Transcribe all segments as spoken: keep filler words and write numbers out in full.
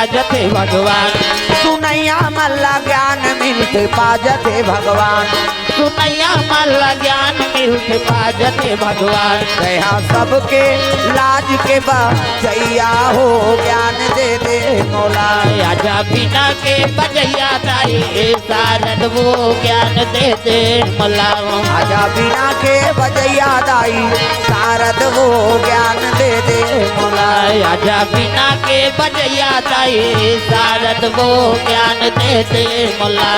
जते भगवान। सुनइया मन ला ज्ञान मिलथे पा जते भगवान। सुनइया मन ला ज्ञान मिलथे पा जते भगवान। दया सबके लाज के बचइया हो, ज्ञान दे दे मोला। आजा बीना के बजइया दाई, शारद वो ज्ञान दे दे मोला। आजा बीना के बजइया दाई, शारद वो ज्ञान दे दे मोला। आजा बीना के बजइया दाई, शारद वो ज्ञान दे दे मोला।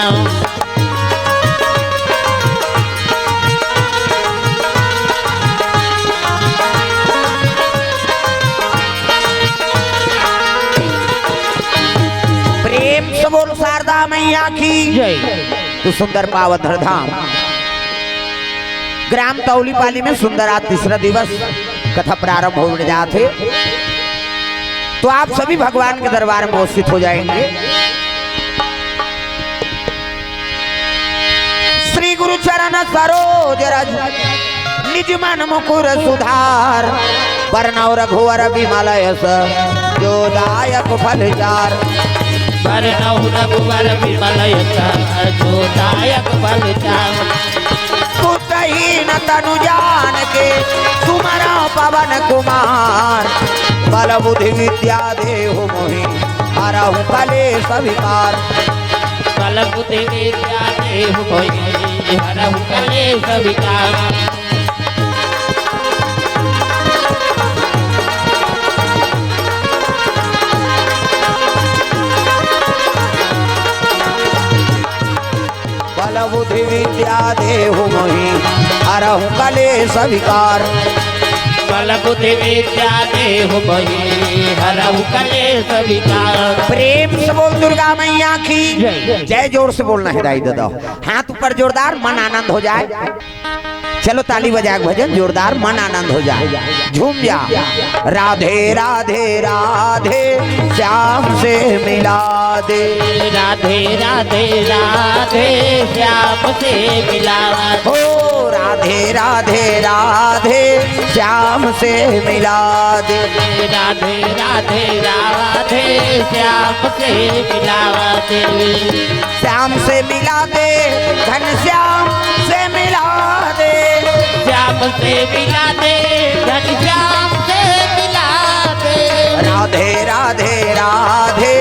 प्रेम से बोल शारदा मैया की जय। तो सुंदर पावन धरधाम ग्राम तौलीपाली में सुंदर आज तीसरा दिवस कथा प्रारंभ होने जात हे। तो आप सभी भगवान के दरबार में उपस्थित हो जाएंगे। श्री गुरु चरण सरोज रज, निज मन मुकुर सुधार। बरनउँ रघुवर बिमल यस, जो दायक फल चार। बरनउँ रघुवर बिमल यस, जो दायक फल चार। पुत्रहीन तनु जान के, सुमरउँ पवन कुमार। बल बुद्धि विद्या देहु मोहि, हरहु कलेस विकार। बल बुद्धि विद्या देहु मोहि, हरहु कलेस विकार। बल बुद्धि विद्या देहु मोहि, हरहु कलेस विकार। बल बुद्धि विद्या देहु मोहि, हरहु कलेस विकार। प्रेम से बोल दुर्गा मैया की जय। जय। जोर से बोलना हे दाई ददा। हाथ ऊपर जोरदार, मन आनंद हो जाए। चलो ताली बजा के भजन जोरदार, मन आनंद हो जाए, झूम जा। राधे राधे राधे, श्याम से मिला दे। राधे राधे राधे, श्याम से मिला दे। ओ राधे राधे राधे, श्याम से मिला दे। राधे राधे राधे, श्याम से मिला दे। श्याम से मिला दे, घनश्याम से मिला दे। श्याम से मिला दे, घनश्याम से मिला दे। राधे राधे राधे,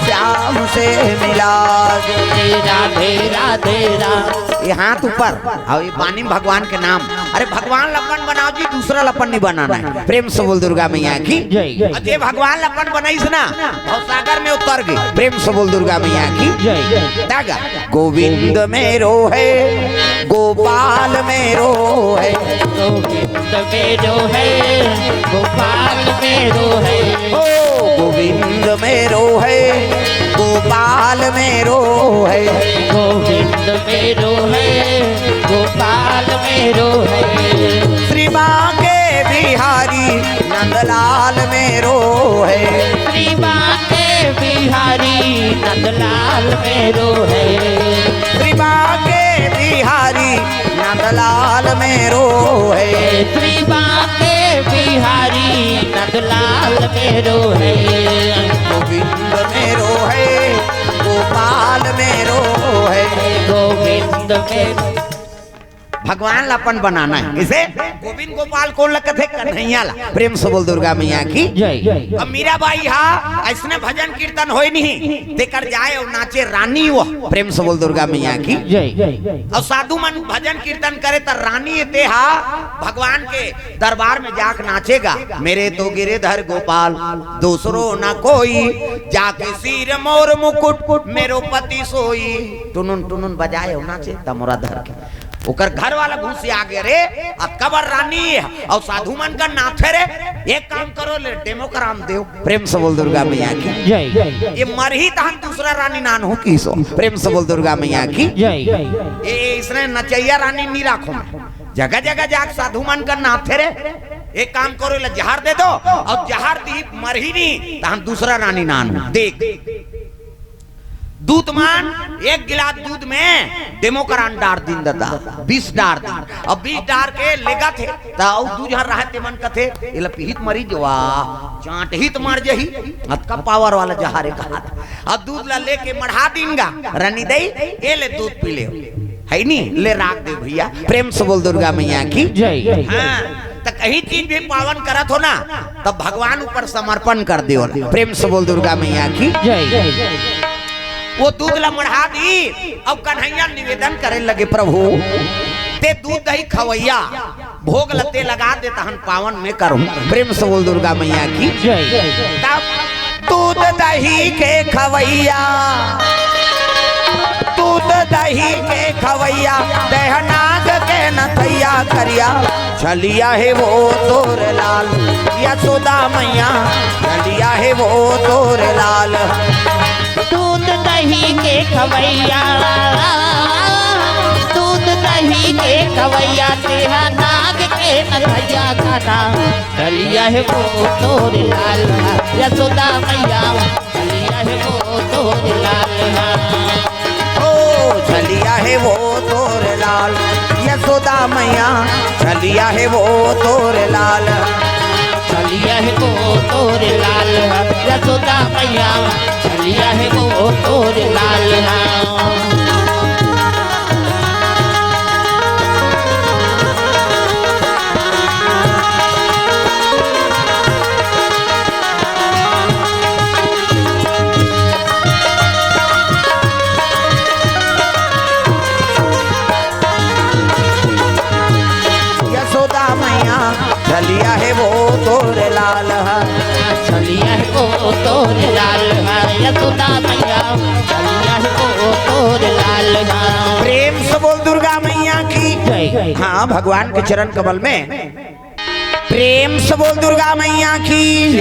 श्याम से मिला दे। राधे राधे राधे। ये हाथ ऊपर, अउ ये पानी में भगवान के नाम। अरे भगवान ल अपन बनाओ जी, दूसरा ल अपन नहीं बनाना हे। प्रेम से बोल दुर्गा मैया की जय। अउ जे भगवान ल अपन बनाइस ना, भवसागर में उतर गे। प्रेम से बोल दुर्गा मैया की जय। दागा। गोविंद मेरो है, गोपाल मेरो है। गोविंद मेरो है, गोपाल मेरो है। ओ गोविंद मेरो है, गोपाल मेरो है। गोविंद मेरो है, गोपाल मेरो है। श्री बांके बिहारी नंदलाल मेरो है। श्री बांके बिहारी नंदलाल मेरो है। श्री बांके बिहारी नंदलाल मेरो है। श्री बांके बिहारी नंदलाल मेरो है। गोविंद मेरो है, गोपाल मेरो है। गोविंद मेरो। भगवान ला अपन बनाना हे। किसे? गोविंद गोपाल कोन ला कथे? कन्हैया ला। प्रेम से बोल दुर्गा मैया की जय। अब मीराबाई हा अइसने भजन कीर्तन होय नहीं, तेकर जाय अउ नाचे रानी वो। प्रेम से बोल दुर्गा मैया की जय। अउ साधु मन भजन कीर्तन करे त रानी तेहा भगवान के दरबार में जाके नाचेगा। मेरे तो गिरधर गोपाल दूसरो न कोई, जाके सिर मोर मुकुट मेरो पति सोई। टुनुन टुनुन बजाय अउ नाचे तमोरा धर के। ओकर घर वाला घुसिया गे रे, अब कबर रानी हे अउ साधु मन का नाथे रे। एक काम करो ले, डेमो कराम देव। प्रेम से बोल दुर्गा मैया की जय। ये मरही तहन दूसरा रानी नानहूं किसो। प्रेम से बोल दुर्गा मैया की जय। ये इसने नचैया रानी नी राखो मैं। जगह जगह जाके साधु मन का नाथे रे। एक काम करो ले, जहर दे दो अउ जहर दी मरही नी तहन दूसरा रानी नानहूं। देख दूध मन, एक गिलास दूध में डेमोक्रान डार दिन ददा, बीस डार दिन। अब बीस डार के लेगथे, त अउ दू झन रहय, ते मन कथे, "एला पीही त मरी जवा, चांटही त मर जही, अतका पावर वाला जहार ए," कहत। अब दूध ला लेके मढ़ा दिन गा, "रनी दई, ए ले दूध पी ले।" है नी, ले राख दे भैया, प्रेम से बोल दुर्गा मैया की। जय। हाँ, त कहीं चीज भी पावन करत हो ना, तब भगवान ऊपर समर्पण कर दे वाला। प्रेम से बोल दुर्गा मैया की। जय। वो दूध ला मढ़ा दी, अब कन्हैया निवेदन करे लगे, "प्रभु, ते दूध दही खवैया, भोग लते लगा दे, तहन पावन में करूं।" प्रेम से बोल दुर्गा मैया की। जय। तब दूध दही के खवैया, दूध दही के खवैया, देह नाग के नथैया करिया, छलिया हे वो तोर लाल, यशोदा मैया, छलिया हे वो तोर लाल। दूध दही के खवैया, दूध दही के खवैया, देह नाग के नथैया करिया, छलिया हे वो तोर लाल, यशोदा मैया, छलिया हे वो तोर लाल। ओ, छलिया हे वो तोर लाल, यशोदा मैया, छलिया हे वो तोर लाल। छलिया हे वो तोर लाल, यशोदा मैया, छलिया हे वो तोर लाल। यशोदा मैया, छलिया हे वो तोर लाल हा। छलिया हे वो तोर लाल हा, यशोदा मैया, छलिया हे वो तोर लाल हा। प्रेम से बोल दुर्गा मैया की। जय। हाँ, भगवान के चरण कमल में प्रेम से बोल दुर्गा मैया की।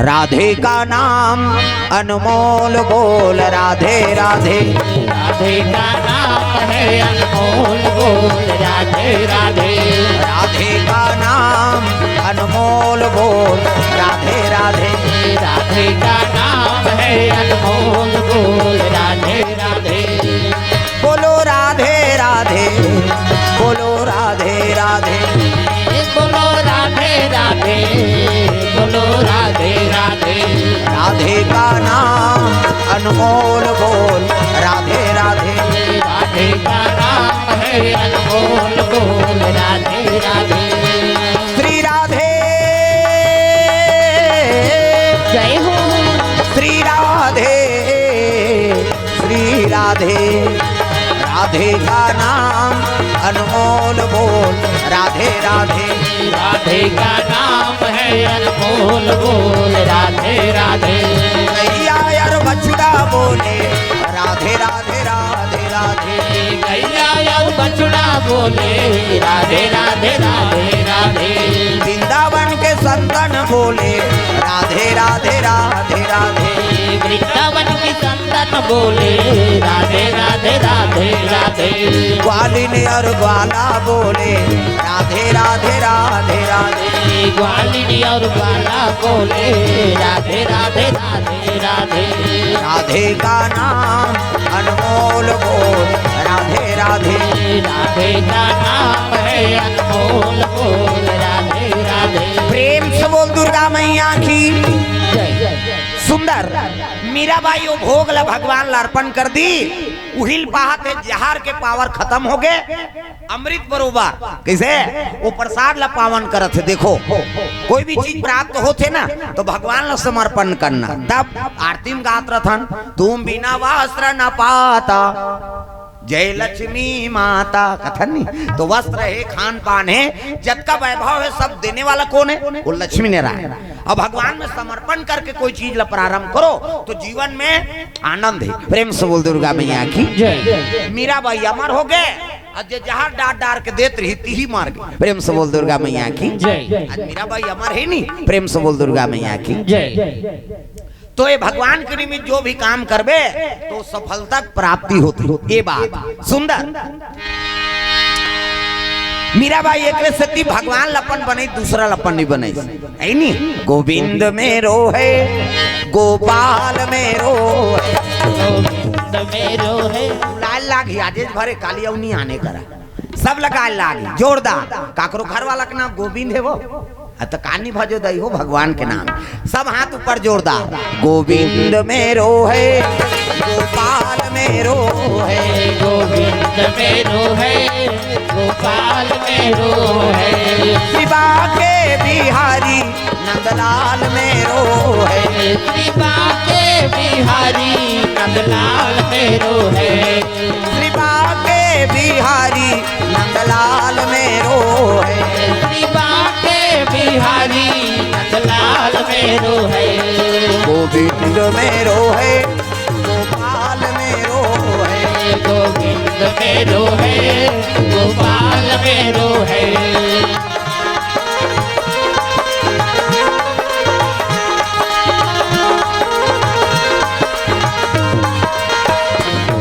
राधे का नाम अनमोल बोल, राधे राधे। राधे का नाम है अनमोल बोल, राधे राधे। राधे का नाम अनमोल बोल, राधे राधे। राधे का नाम है अनमोल बोल, राधे राधे। बोलो राधे राधे, बोलो राधे राधे। बोलो राधे राधे, बोलो राधे राधे। राधे का नाम अनमोल बोल, राधे राधे। राधे का नाम है अनमोल बोल, राधे राधे। श्री राधे। जय हो। श्री राधे। श्री राधे। राधे का नाम अनमोल बोल, राधे राधे। राधे का नाम है अनमोल बोल, राधे राधे। गैया और बछड़ा बोले, राधे राधे राधे राधे। गैया और बछड़ा बोले, राधे राधे राधे राधे। वृंदावन के संतन बोले, राधे राधे राधे राधे। वृंदावन की संतन बोले, राधे राधे राधे राधे। ग्वालिन और ग्वाला बोले, राधे राधे राधे राधे। ग्वालिन और ग्वाला बोले, राधे राधे राधे राधे। राधे का नाम अनमोल बोल, राधे राधे। राधे का नाम है अनमोल बोल, राधे राधे। प्रेम से बोल दुर्गा मैया की। जय। सुंदर। मीराबाई वो भोग ला भगवान ला अर्पण कर दी, उहिल पाहत हे जहर के पावर खतम हो गे, अमृत बरोबर। कइसे? वो प्रसाद ला पावन करत हे। देखो, कोई भी चीज प्राप्त होथे ना, तो भगवान ला समर्पण करना। तब आरती में गात रथन, "तुम बिना वस्त्र न पाता, जय लक्ष्मी माता," कथन नी। तो वस्त्र हे, खान पान हे, जतका वैभव हे, सब देने वाला कोन हे? वो लक्ष्मी नारायण। अब भगवान में समर्पण करके कोई चीज ला प्रारंभ करो, तो जीवन में आनंद हे। प्रेम से बोल दुर्गा मैया की। जय। मीराबाई अमर हो गे, अउ जे जहर डार डार के देत रही, तिही मर गे। प्रेम से बोल दुर्गा मैया की। जय। आज मीराबाई अमर हे नी, प्रेम से बोल दुर्गा मैया की। जय। तो ये भगवान के निमित्त जो भी काम करबे, तो सफलता के प्राप्ति होथे। ये बात सुंदर। मीराबाई एकरे सेती भगवान ल अपन बनई, दूसरा ल अपन नहीं बनई। है नी? गोविंद मेरो है, गोपाल मेरो है। गोविंद मेरो है। लाल लागी आजेज भरे काली अउ नी आने करा। सब लगा लागी, जोरदार। काकरो घर वाला के नाम गोविंद है वो। अ, त कानी भजो दई हो भगवान के नाम। सब हाथ ऊपर जोरदार। गोविंद मेरो है, गोपाल मेरो है। गोविंद मेरो है, गोपाल मेरो है। श्री बांके बिहारी नंदलाल मेरो है। श्री बांके बिहारी नंदलाल मेरो है। श्री बांके बिहारी नंदलाल मेरो है। श्री बांके बिहारी नंदलाल मेरो है। गोविंद मेरो है, गोपाल मेरो है। गोविंद मेरो है, गोपाल मेरो है।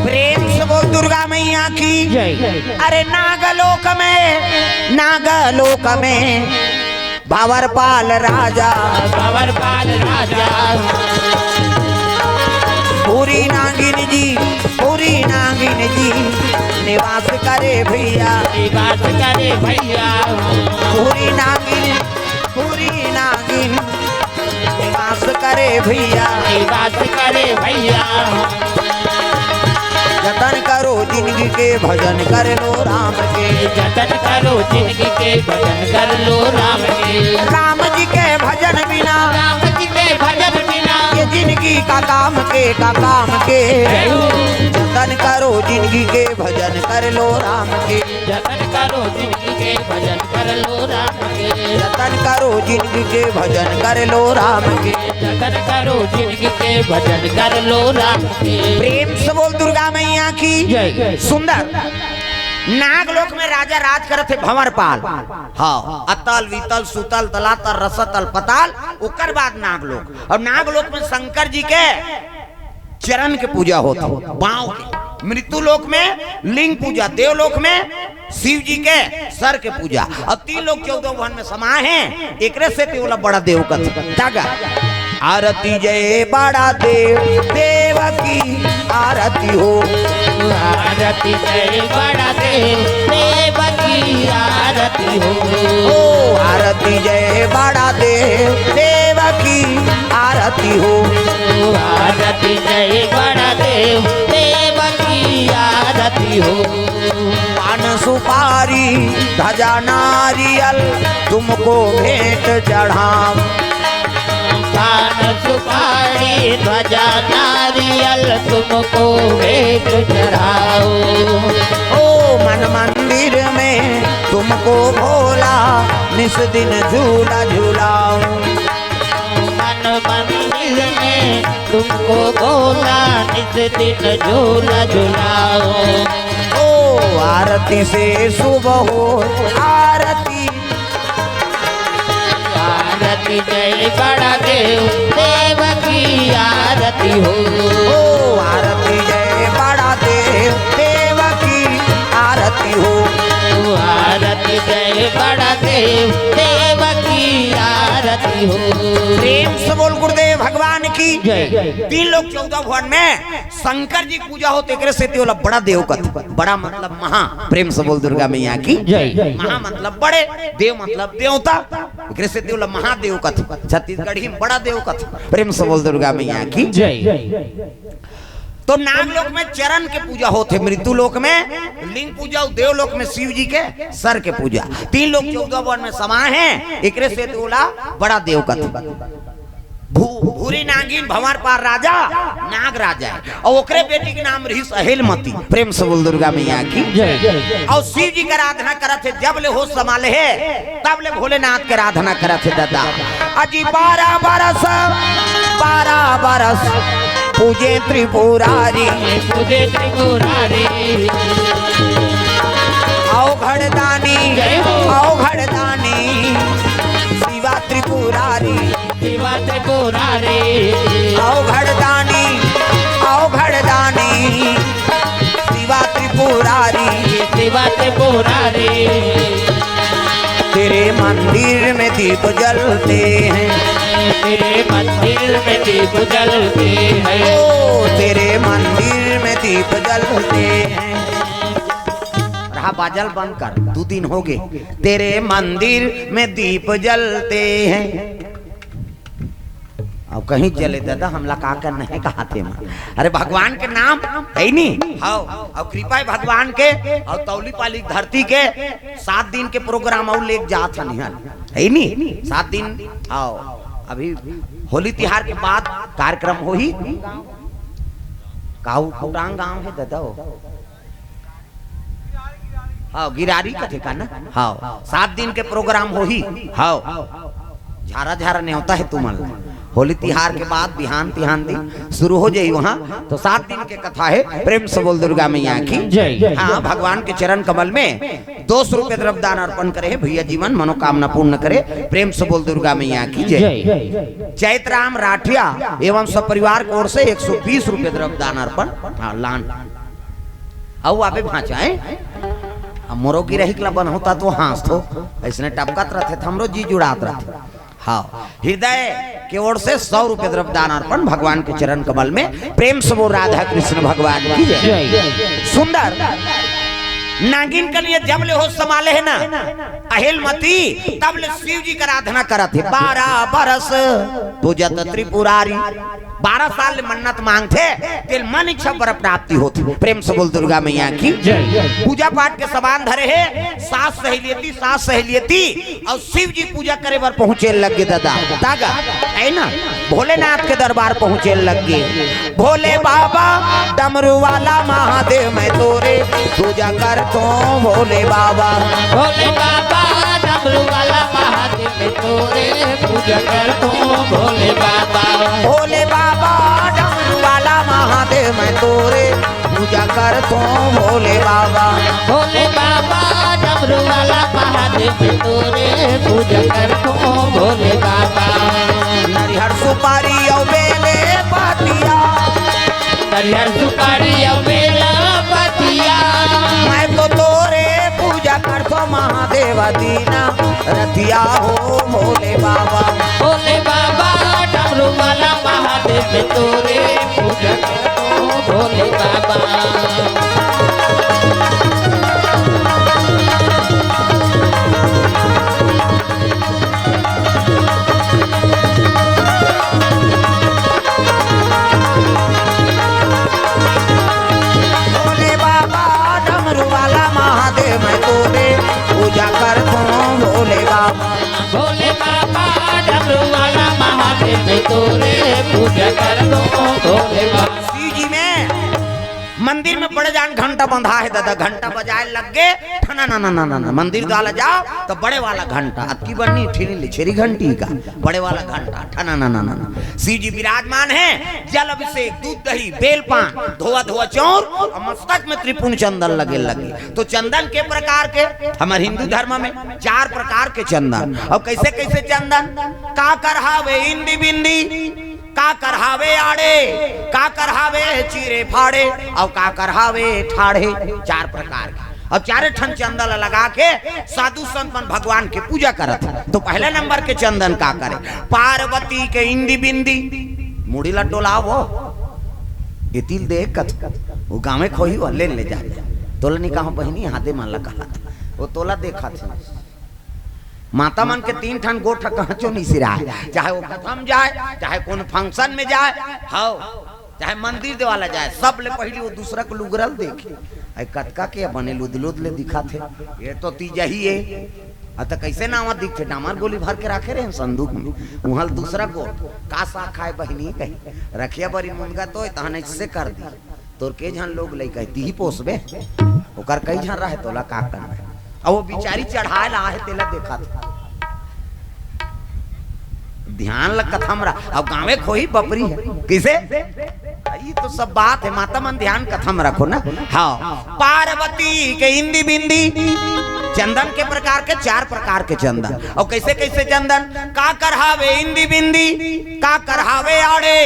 प्रेम से बोल दुर्गा मैया की। जय। अरे नागलोक में, नागलोक में भंवरपाल राजा। भंवरपाल राजा। भूरी नागिन जी, भूरी नागिन जी निवास करे भैया। निवास करे भैया। भूरी नागिन, भूरी नागिन निवास करे भैया। निवास करे भैया। जतन करो जिनगी के, भजन कर लो राम के। जतन करो जिनगी के, भजन कर लो राम के। राम जी के भजन बिना, राम जी के भजन बिना ये जिनगी का काम के, का काम के। जय हो। जतन करो जिनगी के, भजन कर लो राम के। जतन करो जिनगी के, भजन कर लो राम के। जतन करो जिनगी के, भजन कर लो राम के। जतन करो जिनगी के, भजन कर लो राम के। प्रेम से बोल दुर्गा मैया की। जय। सुंदर। नागलोक में राजा राज करत हे भंवरपाल। हाँ, अतल, वितल, सुतल, तलातल, रसतल, पताल, ओकर बाद नागलोक। अउ नागलोक में शंकर जी के चरण के पूजा होत हे, पाँव के। मृत्यु लोक में लिंग पूजा, देवलोक में शिव जी के सर के पूजा। अउ तीन लोक चौदह भुवन में समाए हे, एकरे सेती ओला बड़ा देव कथे। तागा। आरती जय बड़ा देव, देव की आरती हो। आरती जय बड़ा देव, देव की आरती हो। ओ आरती जय बड़ा देव, देव की आरती हो। आरती जय बड़ा देव, देव की आरती हो। पान सुपारी ध्वजा नारियल तुमको भेंट चढ़ाऊं। पान सुपारी ध्वजा नारियल तुमको भेंट चढ़ाऊं। ओ मन मंदिर में तुमको भोला निस दिन झूला झुलाऊं। मन मंदिर में तुमको भोला निस दिन झूला झुलाऊं। ओ आरती से शुभ हो आरती। आरती जय बड़ा देव, देव की आरती हो। ओ आरती जय बड़ा देव, देव की आरती हो। ओ आरती जय बड़ा देव, देव की आरती हो। प्रेम से बोल गुरुदेव भगवान की। जय। तीन लोक चौदह भुवन में शंकर जी के पूजा होत हे, एकरे सेती ओला बड़ा देव कथे। बड़ा मतलब महा। प्रेम से बोल दुर्गा मैया की। जय। महा मतलब बड़े, देव मतलब देवता, एकरे सेती ओला महादेव कथे। छत्तीसगढ़ी में बड़ा देव कथे। प्रेम से बोल दुर्गा मैया की। जय। तो नागलोक में चरण के पूजा होत हे, मृत्यु लोक में लिंग पूजा, अउ देवलोक में शिव जी के सर के पूजा। तीन लोक चौदह भुवन में समाए हे, एकरे सेती ओला बड़ा देव कथे। भू-, भूरी नागिन भंवरपाल राजा, नाग राजा हे। अउ ओकरे बेटी के नाम रहिस अहेलमती। प्रेम से बोल दुर्गा मैया की। जय। अउ शिव जी के आराधना करत हे, जब ले होश संभाले हे, तब ले भोलेनाथ के आराधना करत हे दादा। अजी बारह बरस, बारह बरस पूजे त्रिपुरारी। पूजे त्रिपुरारी। अवघड़ दानी, जय हो। अवघड़ दानी शिवा त्रिपुरारी। शिवा त्रिपुरारी। अवघड़ दानी, अवघड़ दानी शिवा त्रिपुरारी। शिवा त्रिपुरारी। तेरे मंदिर में दीप जलते हैं। तेरे मंदिर में दीप जलते हैं। ओ, तेरे मंदिर में दीप जलते हैं। रहा बाजल बंद कर, दू दिन हो गए। तेरे मंदिर में दीप जलते हैं। अब कहीं जले दादा, हमला का करना है, कहा थे मैं? अरे भगवान के नाम है नी, हाव, और कृपा है भगवान के, और तौली पाली धरती के। सात दिन के प्रोग्राम और लेके जात हन इहाँ, है नी? सात दिन, हाव। अभी होली तिहार के बाद कार्यक्रम होही। काऊ कुटांग गांव है दादा हो। हाव, गिरारी कथे का ना? हाव, सात दिन के प्रोग्राम होही। हाव, झारा झारा नेवता है तुमन ला। होली तिहार के बाद बिहान तिहान दिन शुरू हो जाई वहाँ, तो सात दिन के कथा है। प्रेम से बोल दुर्गा मैया की जय। हाँ, भगवान के चरण कमल में दो सौ रुपये द्रव्य दान अर्पण करे है भैया जीवन, मनोकामना पूर्ण करे। प्रेम से बोल दुर्गा मैया की जय। जय। चैतराम राठिया एवं सपरिवार की ओर से एक सौ बीस रुपये द्रव्य दान अर्पण। हाँ, लान। अउ आबे भांचा है। अब मोरो गिरहिक ला बन होता तो हाँस थो, ऐसने टपकत रहते तो हमरो जी जुड़ात रहते। हाँ, हृदय के ओर से सौ रुपये द्रव्य दान अर्पण भगवान के चरण कमल में। प्रेम से बोल राधा कृष्ण भगवान की जय। जय। सुंदर नागिन के लिए जब ले होश संभाले है ना, अहिलमती, तब ले शिव जी की आराधना करत है। बारह बरस पूजत त्रिपुरारी, बारह साल ले मन्नत मांगथे, तेल मन इच्छा वर प्राप्ति होथे। प्रेम से बोल दुर्गा मैया की जय। पूजा पाठ के सामान धरे है, सास सहेलियती, सास सहेलियती, और शिव जी पूजा करे बर पहुंचे लग गे दादा। तागा, है ना? भोलेनाथ के दरबार पहुंचे लग गे। भोले बाबा डमरू वाला महादेव मैं तोरे पूजा करथों भोले बाबा। भोले बाबा डमरू वाला महादेव मैं तोरे पूजा करथों भोले बाबा। भोले बाबा डमरू वाला महादेव मैं तोरे पूजा करथों भोले बाबा। भोले बाबा डमरू वाला महादेव मैं तोरे पूजा करथों भोले बाबा। नरिहर सुपारी अउ बेले पतिया। नरिहर सुपारी अउ बेला पतिया। मैं तो तोरे पूजा करथों महादेव दीना रतिया हो भोले बाबा। भोले बाबा डमरू वाला महादेव तोरे पूजा करथों भोले बाबा। भोले बाबा डमरू वाला महादेव मैं तोरे पूजा करथों भोले बाबा। भोले बाबा डमरू वाला महादेव मैं तोरे पूजा करथों भोले बाबा। शिव जी में मंदिर में बड़े जान घंटा बंधा है दादा, घंटा बजाए लग गे, ठना ना ना ना ना ना। मंदिर द्वारा जाओ तो बड़े वाला घंटा, अतकी बन्नी, ठीनी ले छेरी घंटी का, बड़े वाला घंटा, ठना ना ना ना ना। शिव जी विराजमान है, जल अभिषेक, दूध दही, बेल पान, धोवा धोवा चौर और मस्तक में त्रिपुंड चंदन लगे लगे। तो चंदन के प्रकार के, हमारे हिंदू धर्म में चार प्रकार के चंदन। और कैसे कैसे चंदन? का करहावे इंदी बिंदी, का करहावे आड़े, का करहावे चीरे फाड़े, और का करहावे ठाढ़े, चार प्रकार के। अब चारे ठन चंदन लगा के साधु संत मन भगवान के पूजा करत हे। तो पहले नंबर के चंदन का करे? पार्वती के इंदी बिंदी, मुड़ी ला डोलावो, ये तिल देख कत, वो गाँवे खोही, वो ले ले जा। तोला नहीं कहा बहिनी, हाथे मन ला कहा, वो तोला देखा थे। माता मन के तीन ठन गोठ कहाँ चो नहीं सिराय, चाहे वो कथम जाए, चाहे कोनो function में जाए, हाव, चाहे मंदिर देवाला जाए, सब ले पहली वो दूसरा के लुगरा ल देखे। अई कतका के बने लुदलुद ले दिखा थे, ये तो तीजही है। अ त कैसे नावा दिखथे? डामर गोली भर के राखे रहे संदूक में, उहाँ ल दूसरा गोठ, का साग खाए बहिनी कही, रखिया बरी मुनगा तो तहन ऐसे कर दी। तोर के झन लोग लइका हे, तिही पोसबे? ओकर कई झन रहे, तोला का करना हे? अउ वो बिचारी चढ़ाए ला आहे, तेला देखत। ध्यान ल कथम रख। अब गाँवे खोही बपरी हे। कइसे? ई तो सब बात हे, माता मन ध्यान कथम रखो ना। हाँ, पार्वती के इंदी बिंदी, चंदन के प्रकार के, चार प्रकार के चंदन। अउ कइसे कइसे चंदन? का करहावे इंदी बिंदी, का करहावे आड़े,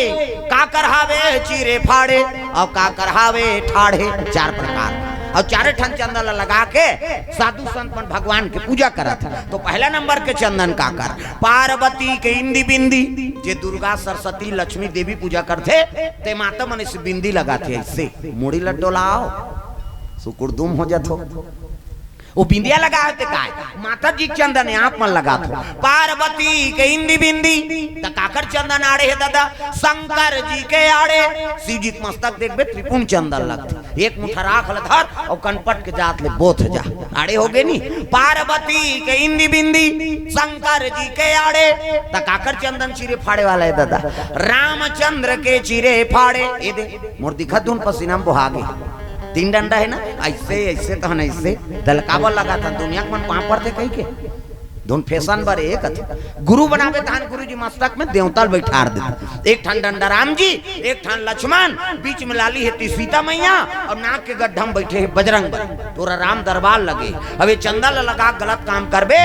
का करहावे चीरे फाड़े, अउ का करहावे ठाढ़े, चार प्रकार। अउ चारे ठन चंदन ला लगा के साधु संत मन भगवान के पूजा करत हे। तो पहला नंबर के चंदन काकर? पार्वती के इंदी बिंदी, जे दुर्गा, सरस्वती, लक्ष्मी देवी पूजा करथे, ते माता मन इस बिंदी लगाथे, ऐसे मुड़ी ला डोलाओ, सुकुड़दुम हो जाथो। वो बिंदिया लगा होते काय? माता जी के चंदन है, आप मन लगाथो। पार्वती के इंदी बिंदी, त काकर चंदन आड़े हे दादा? शंकर जी के आड़े। शिव जी के मस्तक देखबे, त्रिपुंड चंदन लगथे। एक मुठा राख ल धर अउ कनपट के जात ले बोथ जा। आड़े हो गे नी? पार्वती के इंदी बिंदी, शंकर जी के आड़े। त काकर चंदन चीरे फाड़े वाला हे दादा? रामचंद्र के चीरे फाड़े। ए दे, मोर दिखत धुन पसीना म बोहा गे। तीन डंडा हे ना, ऐसे, ऐसे तहन ऐसे। त ल काबर लगाथन? दुनिया के मन पांव परथे कहिके। धुन फैशन बर एक अथे। गुरु बनाबे तहन गुरु जी मस्तक में देवता ल बैठार देथे। एक ठन डंडा राम जी, एक ठन लक्ष्मण, बीच में लाली हे ती सीता मैया अउ नाक के गड्ढा में बैठे हे बजरंग बली। तोर राम दरबार लगे। अब ये चंदन ल लगा के गलत काम करबे,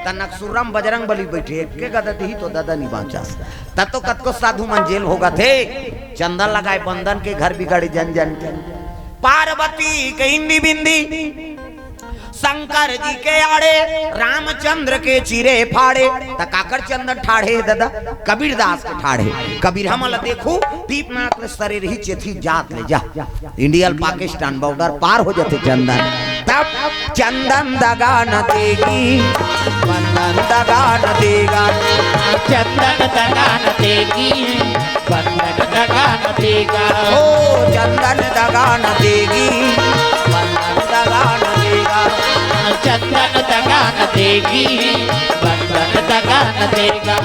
त नकसुर्रा में बजरंग बली बैठे, एक के गदा दिही तो ददा नी बांचस। त तो कतको साधु मन जेल भोगथे। चंदन लगाए बंदन के घर बिगाड़े जन जन के। पार्वती के इंदी बिंदी, शंकर जी के आड़े, रामचंद्र के चीरे फाड़े। त काकर चंदन ठाढ़े हे दादा? कबीरदास के ठाढ़े। कबीर हमन ल देखू, दीपनाथ ले सरेरही चेथी जात ले जा। इंडिया ल पाकिस्तान बॉर्डर पार हो जाथे चंदन। तब चंदन दगा न देगी, बंदन दगा न देगा। चंदन दगा न देगी, बंदन दगा न देगा। ओ चंदन दगा न देगी, बंदन दगा न देगा। चंदन दगा न देगी, बंदन दगा न देगा।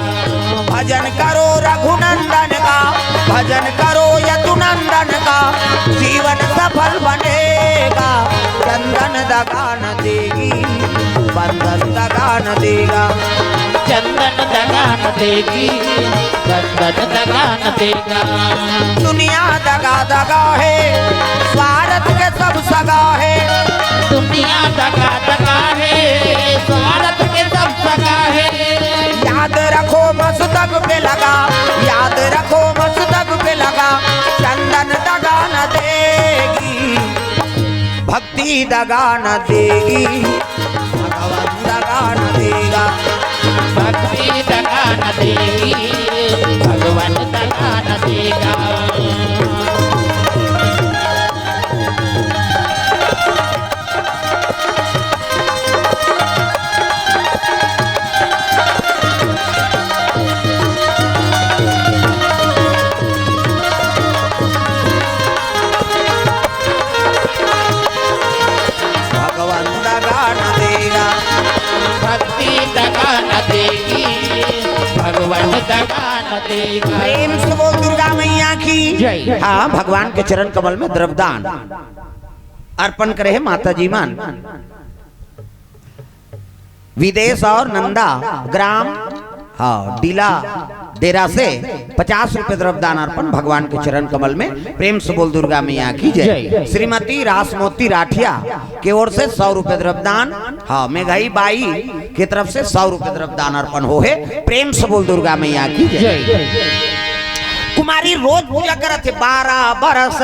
भजन करो रघुनंदन का, भजन करो यदुनंदन का, जीवन सफल बनेगा। चंदन दगा न देगी, बंदन दगा न देगा। चंदन दगा न देगी, बंदन दगा न देगा। दुनिया दगा दगा है, स्वार्थ के सब सगा है। दुनिया दगा दगा है, स्वार्थ के सब सगा है। याद रखो मस्तक पे लगा, याद रखो मस्तक पे लगा। चंदन दगा न देगी, भक्ति दगा न देगी, भगवान दगा न देगा। भक्ति दगा न देगी, भगवान दगा न देगा। भगवान दगा न देगा। भक्ति दगा न देगी, भगवान दगा न देगा। प्रेम से बोल दुर्गा मैया की जय। हाँ, भगवान के चरण कमल में द्रव्यदान अर्पण करे हे माता जी मन। विदेश और नंदा ग्राम, हाँ, डीला डेरा से पचास रुपए द्रव्यदान अर्पण भगवान के चरण कमल में। प्रेम से बोल दुर्गा मैया की जय। जय। श्रीमती रासमोती राठिया के ओर से सौ रुपए द्रव्यदान, हाँ, मेघई बाई के तरफ से सौ रुपए द्रव्यदान अर्पण हो हे। प्रेम से बोल दुर्गा मैया की जय। जय। कुमारी रोज पूजा करत हे, बारह बरस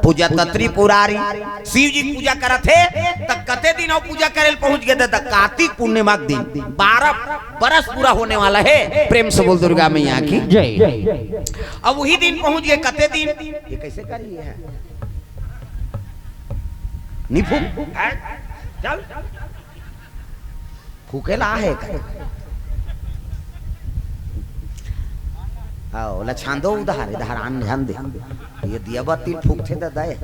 पूजत त्रिपुरारी। शिव जी के पूजा करत हे, त कते दिन अउ पूजा करे ल पहुंच गे, त कार्तिक पूर्णिमा के दिन, बारह बरस पूरा होने वाला हे। प्रेम से बोल दुर्गा मैया की जय। अब वही दिन पहुंच गे, कते दिन? ये कैसे करी है? नी फूक। चल। फूके ला आहे का? हाँ, ओला छांदो उधार, इधर आन ध्यान दे। ये दिया बत्ती फूकथे दादा ये।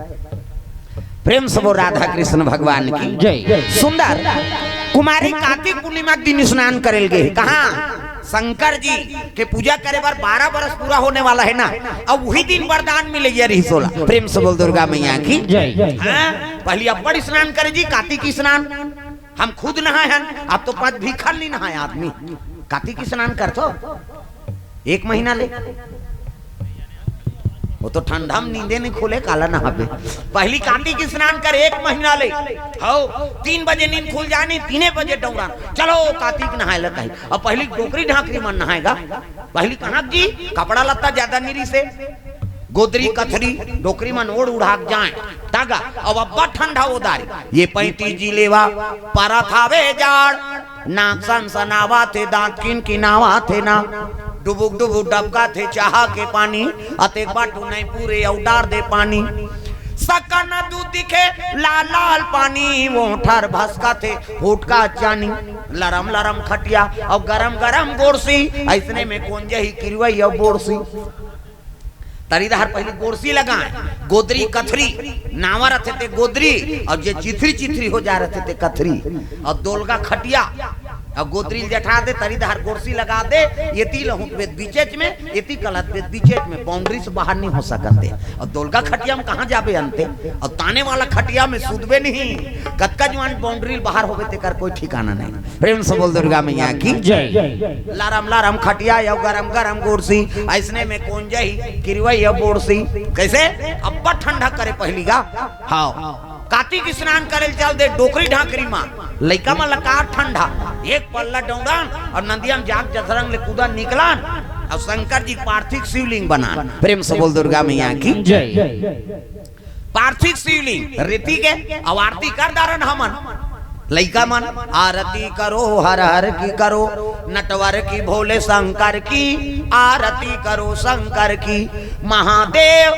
प्रेम से बोल राधा कृष्ण भगवान की जय। सुंदर कुमारी कार्तिक पूर्णिमा के दिन स्नान करे ल गे हे। कहाँ? शंकर जी के पूजा करे बर बारह बरस पूरा होने वाला हे ना, अब वही दिन वरदान मिले ये रहिस ओला। प्रेम से बोल दुर्गा मैया की जय। हाँ, पहली अब्बड़ स्नान करे जी, कार्तिक स्नान। हम खुद नहाए हन, अब तो पाँच भीखल नहीं नहाए आदमी। कार्तिक स्नान करथो एक महीना ले, वो तो ठंडा में नींदे नहीं खुले, काला नहाबे। पहली कार्तिक स्नान कर एक महीना ले, हो, तीन बजे नींद खुल जानी, तीने बजे डौड़ान, चलो कार्तिक नहाए ल कही। अब पहली डोकरी ढाकरी मन नहाएगा, पहली कहाँ जी कपड़ा लत्ता ज्यादा नहीं रहिसे, गोदरी कथरी डोकरी मन ओढ़ उढ़ा के जाए, तगा अब अब्बड़ ठंडा ओ दारी। ये पैंतीस जिले वा परत हावे जाड़, नाक सनसनावत हे, दांत किनकिनावत हे ना, डुबुक डुबुक डबकत हे चाहा के पानी, अतेक बाटू नहीं पूरे अउ डार दे पानी। सकन दूध दिखे लाल लाल पानी, वो ठर भसकत हे फुटका चानी। लरम लरम खटिया अउ गरम गरम गोरसी, अइसने में कोन जही किरवई अउ बोरसी। तरी डहर पहिली गोरसी लगाए, गोदरी कथरी, नावा रथे ते गोदरी, अउ जे चिथरी चिथरी हो जा रथे ते कथरी, अउ दोलगा खटिया, अउ गोदरी ल जठा दे, तरी डहर गोरसी लगा दे, एती लहुट बेत बीचेच में, एती कलत बेत बीचेच में, बाउंड्री से बाहर नहीं हो सकत हे। अउ दोलगा खटिया में कहाँ जाबे अंते? अउ ताने वाला खटिया में सुतबे नहीं, कतका जुआन बाउंड्री ल बाहर होबे तेकर कोई ठिकाना नहीं। प्रेम से बोल दुर्गा मैया की जय। लरम लरम खटिया अउ गरम गरम गोरसी, अइसने में कोन जही किरवई अउ बोरसी। कइसे? अब्बड़ ठंडा करे पहिली गा। हाव। कातिक स्नान करे ल चल दे डोकरी ढाकरी मा, लइका मन ला का ठंडा, एक पल्ला डौड़न अउ नदिया म जाके जथरंग ले कूदन निकलन अउ शंकर जी के पार्थिव शिवलिंग बनान। प्रेम से बोल दुर्गा मैया की जय। पार्थिव शिवलिंग रेती के अउ आरती कर डारन हमन। लइका मन, आरती करो हर हर की करो, नटवर की भोले शंकर की, आरती करो शंकर की। महादेव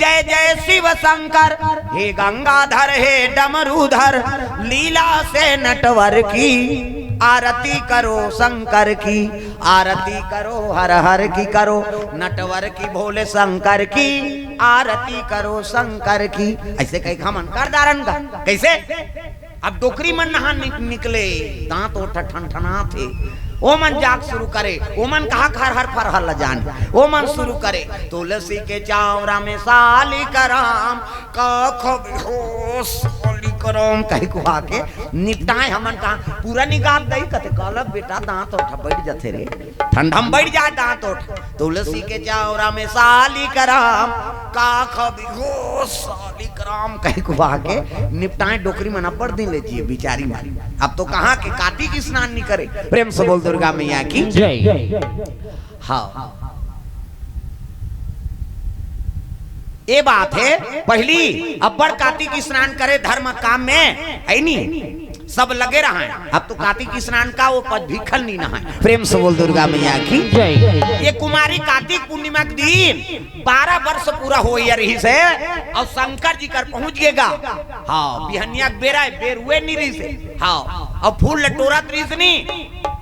जय जय शिव शंकर, हे गंगाधर हे डमरूधर, लीला से नटवर की, आरती करो शंकर की, आरती करो हर हर की करो, नटवर की भोले शंकर की, आरती करो शंकर की। अइसे कहिके हमन कर डारन गा। कइसे? अब डोकरी मन नहा नि-, निकले, दांत ओठ ठनठनात हे। ओमन जाग शुरू करे, ओमन कहा हर हर फरहर ल जाने, ओमन शुरू करे, तुलसी के चावरा में सालिक राम, का खबे हो सालिक राम, कहिके उहा के निपटाए। हमन कहा पूरा निकाल दई, कथे कहलक बेटा दांत ओठ बैठ जथे रे, ठंडा म बैठ जाए दांत ओठ। तुलसी के चावरा में सालिक राम, का खबे हो सालिक राम, कहिके उहा के निपटाए। डोकरी मन अब्बड़ दिन ले जिए बिचारी मन। अब तो कहाँ के कातिक स्नान नहीं करे। प्रेम से बोल दुर्गा मैया की जय। हाँ, ये बात हे, पहिली अब्बड़ कातिक स्नान करे धर्म काम में, हे नी? सब लगे रहय। अब तो कातिक स्नान का ओ पच भीखल नी नहाय। प्रेम से बोल दुर्गा मैया की जय। ये कुमारी कातिक पूर्णिमा के दिन बारह वर्ष पूरा होय रहिस हे अउ शंकर जी कर पहुंच गे गा। हाँ, बिहनिया के बेरा हे, बेर हुए नी रहिस हे। हाँ, अउ फूल ल टोरत रहिस नी,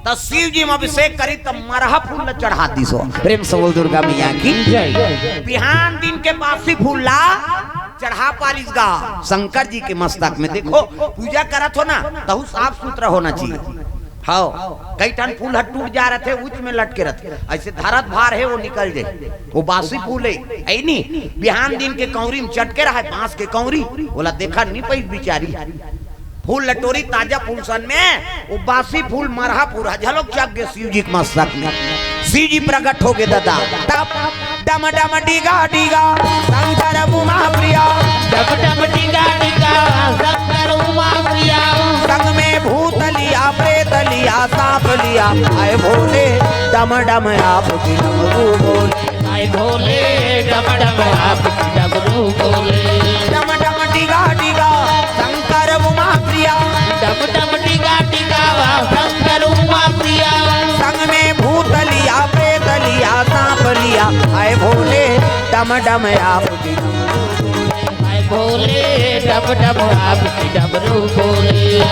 त शिव जी म अभिषेक करिस त मरहा फूल ल चढ़ा दिस हो। प्रेम से बोल दुर्गा मैया की जय। बिहान दिन के बासी फूल ला चढ़ा पारिस गा शंकर जी के मस्तक में। देखो, पूजा करत हो ना, तहू साफ सुथरा होना चाहिए। हाँ, कई ठन फूल ह टूट जा रथे, उच में लटके रथे, अइसे धरत भार हे, वो निकल जाए, वो बासी फूल हे, हे नी? बिहान दिन के कौरी में चटके रहय, बांस के कौरी, ओला देखा नी पइस बिचारी। फूल ल टोरिस ताजा फूल सन में, वो बासी फूल मरहा फूल ह झलक चघ गे शिव जी के मस्तक में। शिव जी प्रगट हो गे दादा। तब डम डम डिगा डिगा शंकर उमा प्रिया। डम डम डिगा डिगा शंकर उमा प्रिया। संग में भूत लिया, प्रेत लिया, सांप लिया, आय भोले, डम डम आप की डमरू बोले। आय भोले, डम डम आप की डमरू बोले। डम डम डिगा डिगा शंकर उमा प्रिया। डम डम डिगा डिगा शंकर उमा प्रिया। संग में भूत लिया, प्रेत लिया, सांप लिया, आय भोले, डम डम आप की डमरू बोले। आय भोले, डम डम आप की डमरू बोले।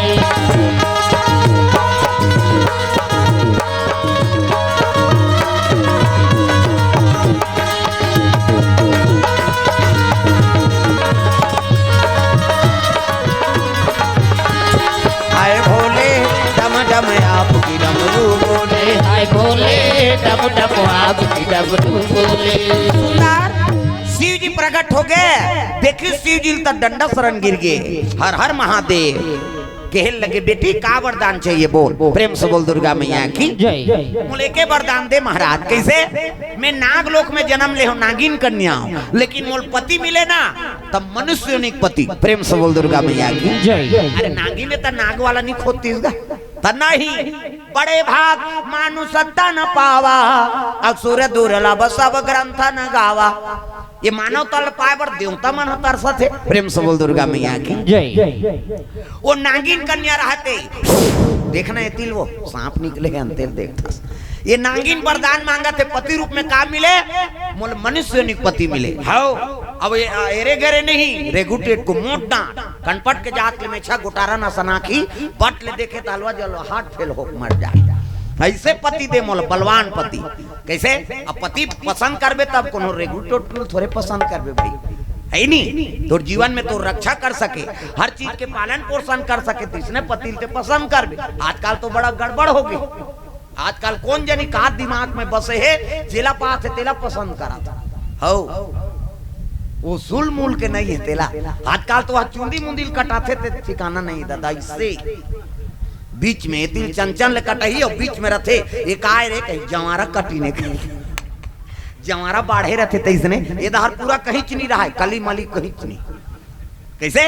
हाय भोले, डम डम आप की डमरू बोले। हाय भोले, डम डम आप की डमरू बोले। सुंदर शिव जी प्रगट हो गे। देखिस शिव जी ल त डंडा सरन गिर गे। हर हर महादेव। कहे लगे, "बेटी, का वरदान चाहिए, बोल।" प्रेम से बोल, दुर्गा मैया की जय। मोला एके वरदान दे महाराज। कइसे? मैं नागलोक में जनम ले हंव, नागिन कन्या हंव, लेकिन मोला पति मिले ना, त मनुष्य योनि के पति। प्रेम से बोल, दुर्गा मैया की जय। अरे, नागिन हे त नाग वाला नहीं खोजतिस गा? त नहीं, बड़े भाग मानुष तन पावा, असुर दुर्लभ सब ग्रंथ न गावा। ये मानव तन पाए बर देवता मन ह तरसत हे। प्रेम से बोल दुर्गा मैया की। जय। वो नागिन कन्या रहते, देखना ये तिल वो सांप निकले हे अंतेर देखथस। ये नागिन वरदान मांगत हे, पति रूप में का मिले? मोल मनुष्य योनि पति मिले। हव, अब ये एरे गरे नहीं, रेगुटेट को मोट डांट, कनपट के जात ले मेछा गोटारा न सनाखी, पट ले देखे त हलवा जलवा हार्ट फेल होके मर जाए। ऐसे पति दे मोल, बलवान पति। कैसे? अब पति पसंद करबे तब कोनो रेगुटेट थोरे पसंद करबे भाई, है नी? तोर जीवन में तोर रक्षा कर सके, हर चीज के पालन पोषण कर सके, तो इसने पति ते पसंद करबे। आजकल तो बड़ा गड़बड़ हो गई। आजकल कोन जनी का दिमाग में बसे हे, जेला पाथे तेला पसंद करत हव। वो सुल मूल के नहीं हे तेला। आजकल तो वह चुंदी मुंदी ल कटाथे ते ठिकाना नहीं दादा। इससे बीच में तिल चंचन ले कटही और बीच में रथे, ये काय रे, कहीं जवारा कटी ने कहीं जवारा बाढ़े रथे तैसने। ये दहर पूरा कहीं च नहीं रहा है, कली मली कहीं च नहीं। कैसे?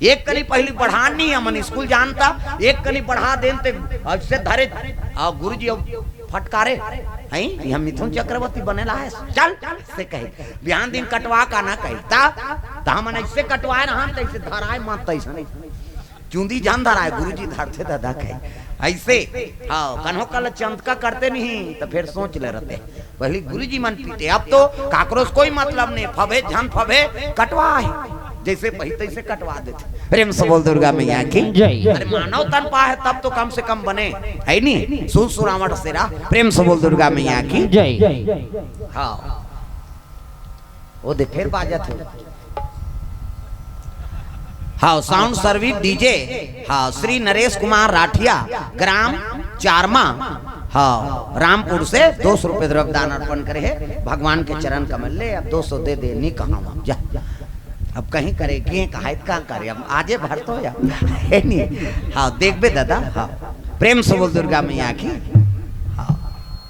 एक कनी पहली बढ़ान नहीं, हमन स्कूल जानता, एक कनी बढ़ा देन ते ऐसे धरे, आ गुरुजी अब फटकारे, हैं? ये हम मिथुन चक्रवर्ती बने ला है, चल, से कहे, बिहान दिन कटवा का ना कहे, ता, ता हमन ऐसे कटवाए रहन, तैसे धराए मत, तैसे नहीं। चुंदी जान धराए, गुरुजी धरते दादा कहे, ऐसे, हाँ, कन्हो कल चंद का करते नहीं, तो फिर सोच ले रहते। पहली गुरुजी मन पीटे, अब तो काकरो से कोई मतलब नहीं, फबे झन फबे कटवा है, जैसे पही तैसे कटवा देथे। प्रेम से बोल दुर्गा मैया की। जय। अरे मानव तन पाए तब तो कम से कम बने, है नी? सुर सुरावण से रहा। प्रेम से बोल दुर्गा मैया की। जय। हाँ, वो दे फिर बाजत हे। हाँ, साउंड सर्विस डीजे। हाँ, श्री नरेश कुमार राठिया, ग्राम चारमा, हाँ, रामपुर से दो सौ रुपये द्रव्य दान अर्पण करे हे। भगवान के चरण कमल ले, अब दो सौ दे दे, नहीं कहा हम जा। अब कहीं करे कि कहा का करे, अब आजे भर तो या, है नहीं। हाँ, देखबे दादा, हाँ, प्रेम से बोल दुर्गा मैया की। हाँ,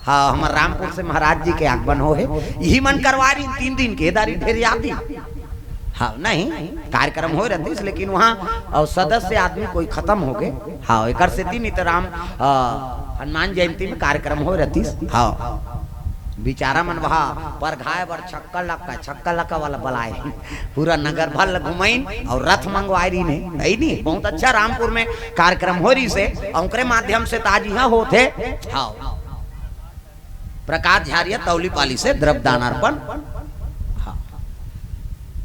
हाँ, हमर रामपुर से महाराज जी के आगमन हो हे, यही मन करवा रही तीन दिन के दारी ढेर याद ही। हाँ, नहीं, कार्यक्रम हो रहतीस, लेकिन वहाँ और सदस्य आदमी कोई खत्म हो गए। हाँ, एकर सेती नहीं तो राम, अ, हनुमान जयंती में कार्यक्रम हो रहतीस। हाँ, बिचारा मन वहाँ परघाए बर छक्का लक्का, छक्का लक्का वाला बलाए, पूरा नगर भर ल घुमाइन और रथ मंगवाए रही ने, है नी? बहुत अच्छा रामपुर में कार्यक्रम हो रही से, ओकरे माध्यम से ताज यहाँ होत हे। हाँ, प्रकाश झारिया तौली पाली से द्रव्य दान अर्पण। हाँ।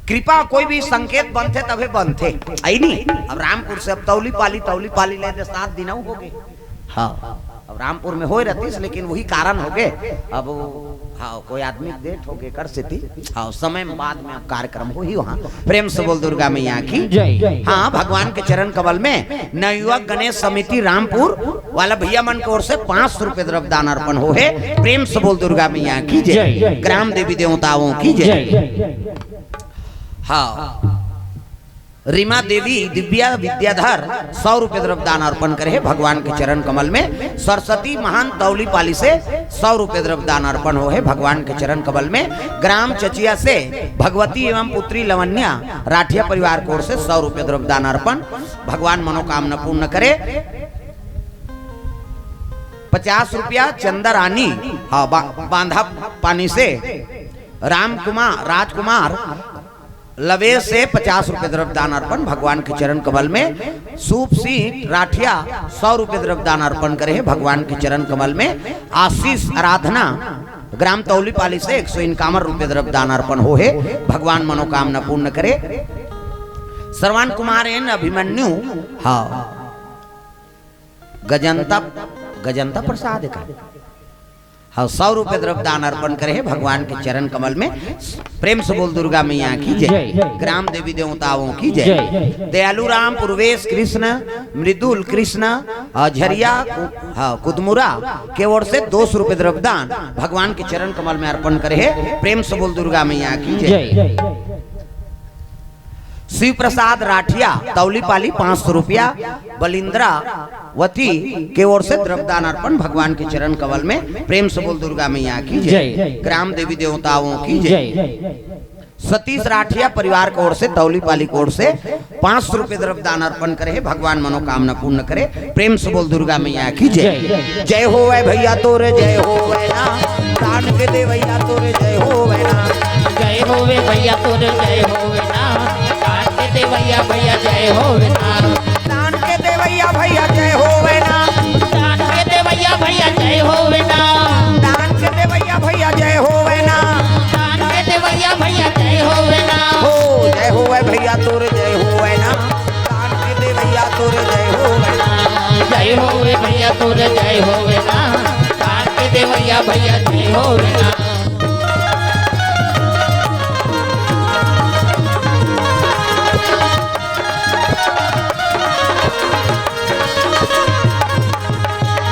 कृपा कोई भी संकेत बनथे तभे बनथे, आई नी? अब रामपुर से अब तौली पाली, तौली पाली ले दे सात दिन हो गए। हाँ, अब रामपुर में होए रहतीस, लेकिन वही कारण हो गए। अब हाँ, कोई आदमी के डेथ हो गए कर सेती। हाँ, समय में बाद में अब कार्यक्रम होही वहाँ। प्रेम से बोल दुर्गा मैया की। जय। हाँ, भगवान के चरण कमल में नवयुवक गणेश समिति रामपुर वाला भैया मन के ओर से पाँच सौ रुपये द्रव्य दान अर्पण हो हे। प्रेम से बोल दुर्गा मैया की जय। जय। ग्राम देवी देवताओं की जय। जय। हाँ, रीमा देवी दिव्या विद्याधर सौ रुपये द्रव्य दान अर्पण करे हे भगवान के चरण कमल में। सरस्वती महान तौली पाली से सौ रुपये द्रव्य दान अर्पण हो हे भगवान के चरण कमल में। ग्राम चचिया से भगवती एवं पुत्री लवन्या राठिया परिवार की ओर से सौ रुपये द्रव्य दान अर्पण। भगवान मनोकामना पूर्ण करे। पचास रुपया चंदा रानी, हाँ, बा-, बांधा पानी से राम कुमार, राजकुमार लवे से पचास रुपये द्रव्य दान अर्पण भगवान के चरण कमल में। सूप सिंह राठिया सौ रुपये द्रव्य दान अर्पण करे हे भगवान के चरण कमल में। आशीष आराधना ग्राम तौली पाली से एक सौ इक्यावन रुपये द्रव्य दान अर्पण हो हे। भगवान मनोकामना पूर्ण करे। श्रवण कुमार एन अभिमन्यु, हाँ, गजंता, गजंता प्रसाद का, हाँ, सौ रुपये द्रव्य दान अर्पण करे हे भगवान के चरण कमल में। प्रेम से बोल दुर्गा मैया की जय। जय। ग्राम देवी देवताओं की जय। जय। दयालु राम, पूर्वेश कृष्ण, मृदुल कृष्ण, अ, झरिया कु-, हाँ, कुदमुरा के ओर से दो सौ रुपये द्रव्य दान भगवान के चरण कमल में अर्पण करे हे। प्रेम से बोल दुर्गा मैया की जय। जय। शिव प्रसाद राठिया तौली पाली पाँच सौ रुपया, बलिंद्रावती के ओर से द्रव्य दान अर्पण भगवान के चरण कमल में। प्रेम से बोल दुर्गा मैया की जय। जय। ग्राम देवी देवताओं की जय। जय। सतीश राठिया परिवार की ओर से, तौली पाली की ओर से पाँच सौ रुपये द्रव्य दान अर्पण करे हे, भगवान मनोकामना पूर्ण करे। प्रेम से बोल दुर्गा मैया की जय। जय। जय होवै भैया तोरे जय होवै ना, दान के देवैया तोरे जय होवै ना। जय होवे भैया तोरे जय होवे ना, दान के देवैया भैया जय होवे ना। दान के देवैया भैया जय होवे ना। दान के देवैया भैया जय होवे ना। दान के देवैया भैया जय होवे ना। दान के देवैया भैया जय होवे ना। हो जय होवे भैया तोर जय होवे ना। दान के देवैया तोर जय होवे ना। जय होवे भैया तोर जय होवे ना। दान के देवैया भैया जय होवे ना।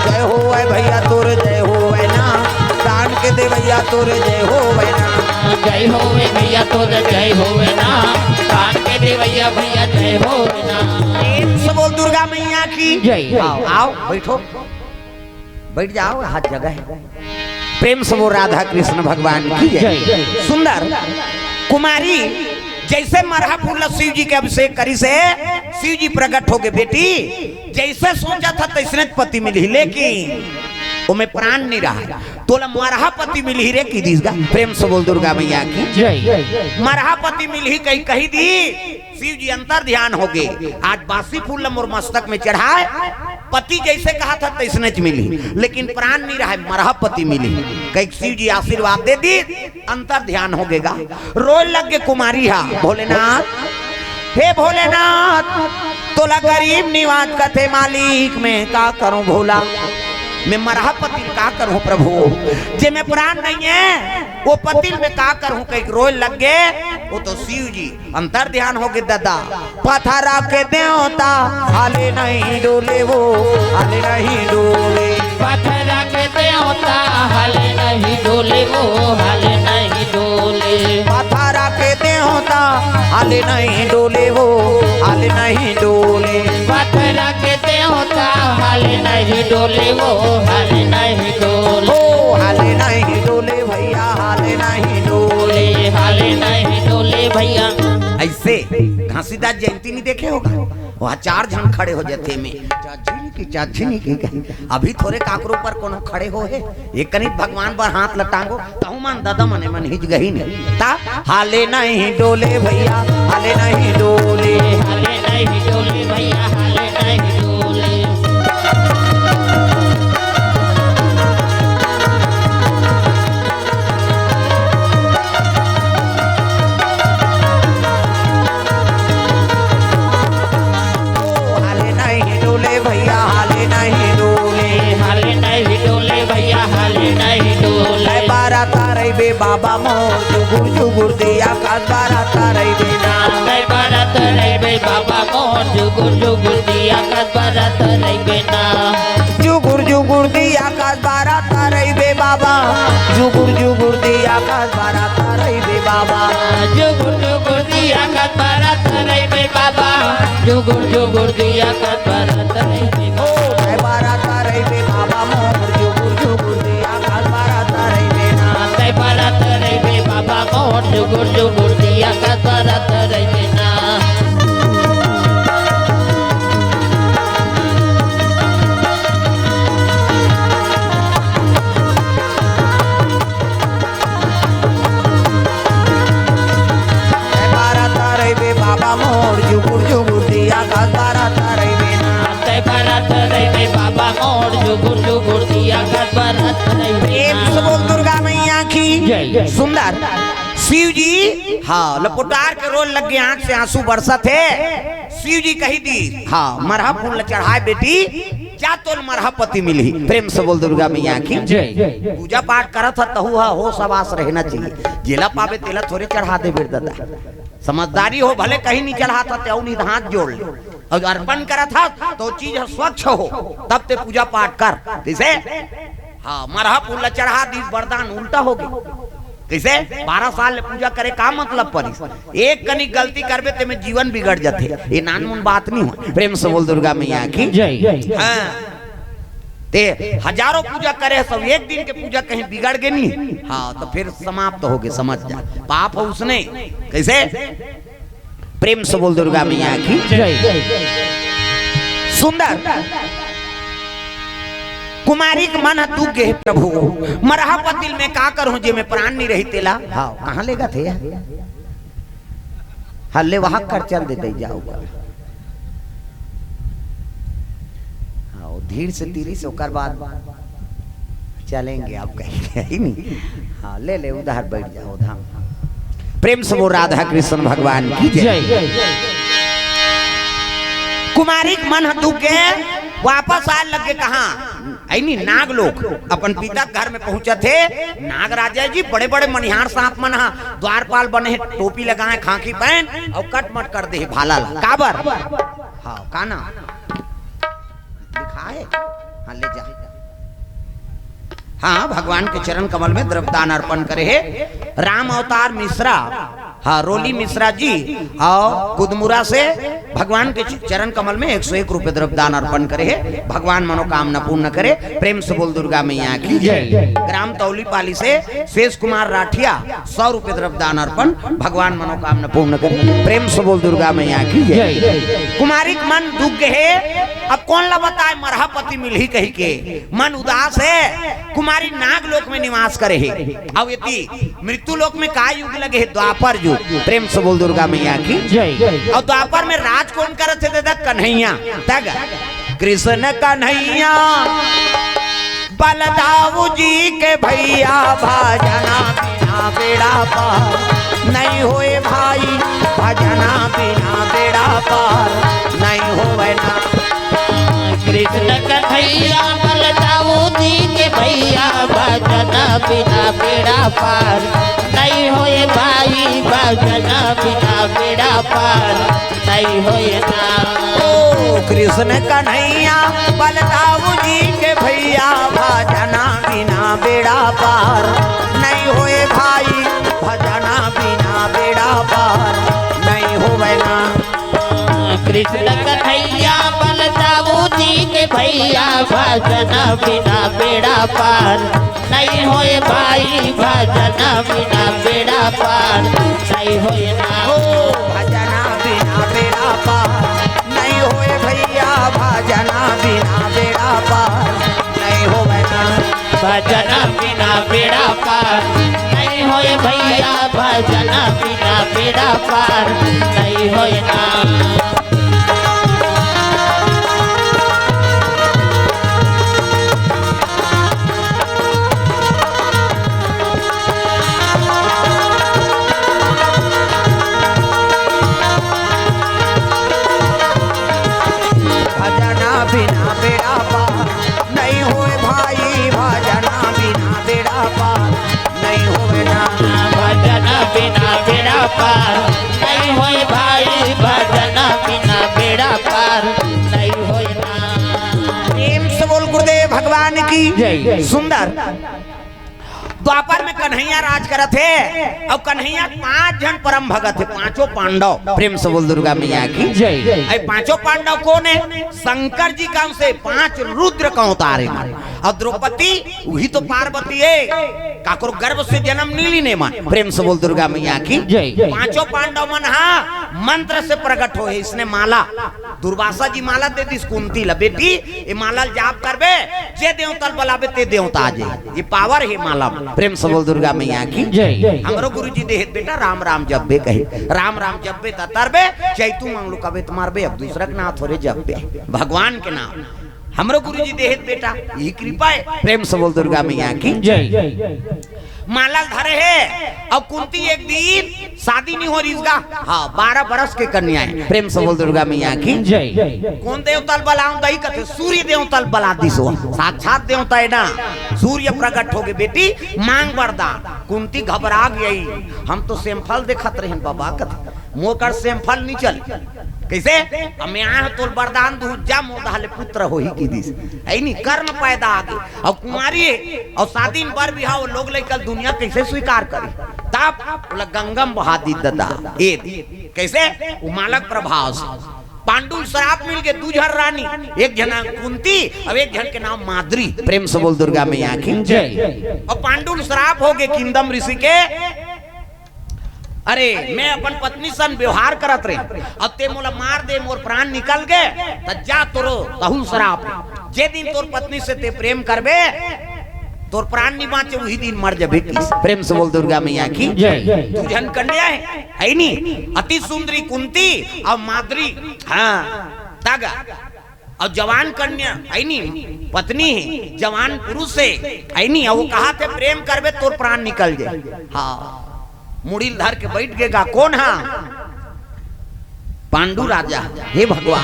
जय होवै भैया तोर जय होवै ना, दान के देवैया तोर जय होवै ना। जय होवे भैया तोर जय होवे ना, दान के देवैया भैया जय होवे ना। प्रेम से बोल दुर्गा मैया की जय। आओ, आओ, बैठो, बैठ जाओ, हाथ जगह है। प्रेम से बोल राधा कृष्ण भगवान की जय। जय। सुंदर कुमारी जैसे मरहा फूल ल शिव जी के अभिषेक करिस हे, शिव जी प्रकट होगे, बेटी, जैसे सोचा था तैसने पति मिलही, लेकिन ओमे प्राण नहीं रहा। तोला मरहा पति मिलही रे, कहि दिस गा। प्रेम से बोल दुर्गा मैया की जय। मरहा पति मिलही कहि, कहि दी। शिव जी अंतर ध्यान होगे। आज बासी फूल ल मोर मस्तक में चढ़ाए, पति जैसे कहा था तैसने च मिलही, लेकिन प्राण नहीं रहा, मरहा पति मिलही। कहि शिव जी आशीर्वाद दे दी, अंतर ध्यान होगे गा। रोए लग गे कुमारी हा, भोलेनाथ, हे भोलेनाथ, तोला गरीब निवाज कथे मालिक, मैं का करूं भोला, मैं मरहा पति ल का करूं प्रभु, जे में प्राण नहीं है, वो पति ल मैं का करूं, कहि रोए लग गे। वो तो शिव जी अंतर ध्यान होगे दादा। पथरा के देवता हाले नहीं डोले वो, हाले नहीं डोले। पथरा के देवता हाले नहीं डोले वो, हाले नहीं डोले। पथरा के देवता हाले नहीं डोले वो, हाले नहीं डोले। पथरा के देवता हाले नहीं डोले वो, हाले नहीं डोले। ओ हाले नहीं डोले भैया, हाले नहीं डोले। हाले नहीं डोले भैया। ऐसे घासीदास जयंती नहीं देखे होगा, वहाँ चार झन खड़े हो जाथे में, चाझिनी की, चाझिनी की कही। अभी थोरे काकरो पर कोनो खड़े हो हे, एक कनिक भगवान पर हाथ लटांगो, तहु मन ददा मने मन हिच गही नहीं। ता हाले नहीं डोले भैया, हाले नहीं डोले। हाले नहीं डोले भैया, हाले नहीं डोले। हाले नहीं डोले भैया, हाले नहीं डोले। हाले नहीं डोले भैया, हाले नहीं डोले। बारा तारई बे बाबा मोर जुगुर जुगुर दिया कास बारा तारई बे ना। बारा तारई बे बाबा मोर जुगुर जुगुर दिया कास बारा तारई बे ना। जुगुर जुगुर दिया कास बारा तारई बे बाबा। जुगुर जुगुर दिया कास बारा तारई बे बाबा। जुगुर जुगुर दिया कास बारा तारई बे बाबा। जुगुर जुगुर दिया कास बारा तारई बे बाबा। ओ, बारा तारई बे बाबा मोर जुगुर जुगुर दिया कास बारा तारई बे ना। बारा तारई बे बाबा मोर जुगुर जुगुर दिया कास बारा तारई बे ना। बारा तारई बे बाबा मोर जुगुर जुगुर दिया कास बारा तारई बे ना। बारा तारई बे बाबा मोर जुगुर जुगुर दिया कास बारा तारई बे ना। प्रेम से बोल दुर्गा मैया की जय। सुंदर शिव जी, हाँ, लपोटार के रोए लग गे, आंख से आंसू बरसत हे। शिव जी कहि दी, हाँ, मरहा फूल ल चढ़ाए बेटी, जा तोल मरहा पति मिलही। प्रेम से बोल दुर्गा मैया की जय। पूजा पाठ करत ह तहु ह होश हवास रहना चाहिए। जेला पाबे तेला थोरे चढ़ा देबे दादा। समझदारी हो, भले कहीं नहीं चढ़ात ह, तेहू नहीं त हाथ जोड़ ले। अउ अर्पण करत ह तो चीज ह स्वच्छ हो, तब ते पूजा पाठ कर। जैसे हाँ, मरहा फूल ल चढ़ा दी, वरदान उल्टा हो गे। कइसे? बारह साल ले पूजा करे का मतलब परिस? एक कनिक गलती करबे ते में जीवन बिगड़ जथे। ये नानमुन बात नहीं हो। प्रेम से बोल दुर्गा मैया की जय। हाँ। ते हजारों पूजा करे, सब एक दिन के पूजा कहीं बिगड़ गे नहीं, हाँ, तो फिर समाप्त हो गे, समझ जा। पाप हो उसने। कइसे? प्रेम से बोल दुर्गा मैया की। जय। सुंदर कुमारी के मन ह दुख गे हे, प्रभु, मरहा पतिल में का करहूं, जे में प्राण नहीं रही तेला। हाँ, कहाँ लेगथे? हल्ले वहां कर चल देते जाओ कर। हाँ, वो धीर से तीरी से ओकर बाद चलेंगे आप कहीं, है नहीं? हाँ, ले ले, उधर बैठ जाओ धाम। प्रेम से बोल राधा कृष्ण भगवान की जय। जय। कुमारी के मन ह दुख गे, वापस आए लगे कहाँ? ऐनी नाग लोग अपन पिता के घर में पहुंचत हे। नाग राजा जी बड़े-बड़े मनिहार सांप मन ह, द्वारपाल बने हे, टोपी लगाए, खांकी पहन अउ कटमट कर दे हे भाला ला। काबर? हाँ, का ना? लिखा है? हाँ, ले जा। हाँ, भगवान के चरण कमल में द्रव्यदान अर्पण करे हे राम अवतार मिश्रा। हाँ, रोली मिश्रा जी अउ कुदमुरा से भगवान के च-, चरण कमल में एक सौ एक रुपए द्रव्यदान अर्पण करे हे। भगवान मनोकामना पूर्ण करे। प्रेम से बोल दुर्गा मैया की जय। ग्राम तौलीपाली से शेष कुमार राठिया, सौ रुपए द्रव्यदान अर्पण। भगवान मनोकामना पूर्ण करे। प्रेम से बोल दुर्गा मैया की जय। जय। कुमारी के मन दुख गे हे, अब कोन ला बताए मरहा पति मिलही कही के मन उदास हे। कुमारी नाग लोक में निवास करे हे। अब यदि मृत्यु लोक में का युग लगे हे? द्वापर युग। प्रेम से बोल दुर्गा मैया की जय। अउ द्वापर में राज कोन करत हे दादा? कन्हैया। तग कृष्ण कन्हैया बलदाऊ जी के भैया, भजना बिना बेड़ा पार नहीं होए भाई, भजना बिना बेड़ा पार नहीं होए ना। कृष्ण कन्हैया बलदाऊ जी के भैया, भजना बिना बेड़ा पार नहीं होए भाई, भजना बिना बेड़ा पार नहीं होए ना। ओ कृष्ण कन्हैया बलदाऊ जी के भैया, भजना बिना बेड़ा पार नहीं होए भाई, भजना बिना बेड़ा पार नहीं होए ना। कृष्ण कन्हैया बलदाऊ जी के भैया, भजना बिना बेड़ा पार नहीं होए भाई, भजना बिना बेड़ा पार नहीं होए ना। ओ भजना बिना बेड़ा पार नहीं होए भैया, भजना बिना बेड़ा पार नहीं होए ना। भजना बिना बेड़ा पार नहीं होए भैया, भजना बिना बेड़ा पार नहीं होए ना। भजना बिना बेड़ा पार नहीं होए भाई, भजना बिना बेड़ा पार नहीं होए ना। भजना बिना बेड़ा पार नहीं होए भाई, भजना बिना बेड़ा पार नहीं होए ना। प्रेम से बोल गुरुदेव भगवान की जय। सुंदर द्वापर में कन्हैया राज करत हे अउ कन्हैया पांच झन परम भगत हे, पांचों पांडव। प्रेम से बोल दुर्गा मैया की जय। अरे पांचों पांडव कोन हे? शंकर जी का अंश हे, पांच रुद्र का अवतार हे। अउ द्रौपदी उही तो पार्वती हे, काकरो गर्भ से जन्म नइ लीन हे मन। प्रेम से बोल दुर्गा मैया की जय। पांचों पांडव मन हा मंत्र से प्रकट होए हे, इसने माला दुर्वासा जी माला दे दिस कुंती ला, "बेटी, ये माला ल जाप करबे, जे देवता ल बलाबे, ते देवता आ जाए।" ये पावर हे माला में। प्रेम से बोल दुर्गा मैया की जय। हमरो गुरुजी देहे त बेटा, "राम राम जपबे," कहे, "राम राम जपबे त तरबे, चैतू मांगलू कबे त मरबे, अब दूसरा के नाम थोरे जपबे, भगवान के नाम।" हमरो गुरुजी देहे त बेटा, यही कृपा हे। प्रेम से बोल दुर्गा मैया की जय। माला ल धरे हे, अउ कुंती एक दिन शादी नइ हो रिहिस गा। हाँ, बारह बरस के कन्या हे। प्रेम से बोल दुर्गा मैया की जय। कोन देवता ल बलाऊं दाई कथे, सूर्य देवता ल बला दिस। साक्षात देवता हे ना, सूर्य प्रकट होगे, "बेटी मांग वरदान।" कुंती घबरा गई, "हम तो सैंपल देखत रहेन बाबा," कथे, "मोकर सैंपल नइ चले।" कइसे? "अब मैं आए हंव तोल वरदान दूं, जा मोर डहर ले पुत्र होही," कहि दिस। ऐनी कर्म पैदा आगे। अउ कुंवारी हे, अउ शादी म बर बिहाव, लोग लइका ल दुनिया कइसे स्वीकार करे? तब ओला गंगा म बहा दिस दादा। ए, कइसे? वो माला के प्रभाव से। पांडु ल श्राप मिल गे, दू झन रानी, एक झन कुंती अउ एक झन के नाम माद्री। प्रेम से बोल दुर्गा मैया की जय। अउ पांडु ल श्राप होगे किंदम ऋषि के, अरे, मैं अपन पत्नी सन व्यवहार करत रहे, अब ते मोला मार दे, मोर प्राण निकल गे, त जा तोरो तहूं श्राप। जे दिन तोर पत्नी से ते प्रेम करबे, तोर प्राण नि बांचे, उही दिन मर जबे किस। प्रेम से बोल दुर्गा मैया की जय। दू झन कन्या हे, हे नी? अति सुंदरी कुंती अउ माद्री। हाँ, तगा। अउ जवान कन्या, हे नी? पत्नी हे, जवान पुरुष हे, हे नी? अउ वो कहा थे प्रेम करबे तोर प्राण निकल जाए। हाँ, मुड़ी ल धर के बैठ गे गा। कोन हा? पांडु राजा। हे भगवान,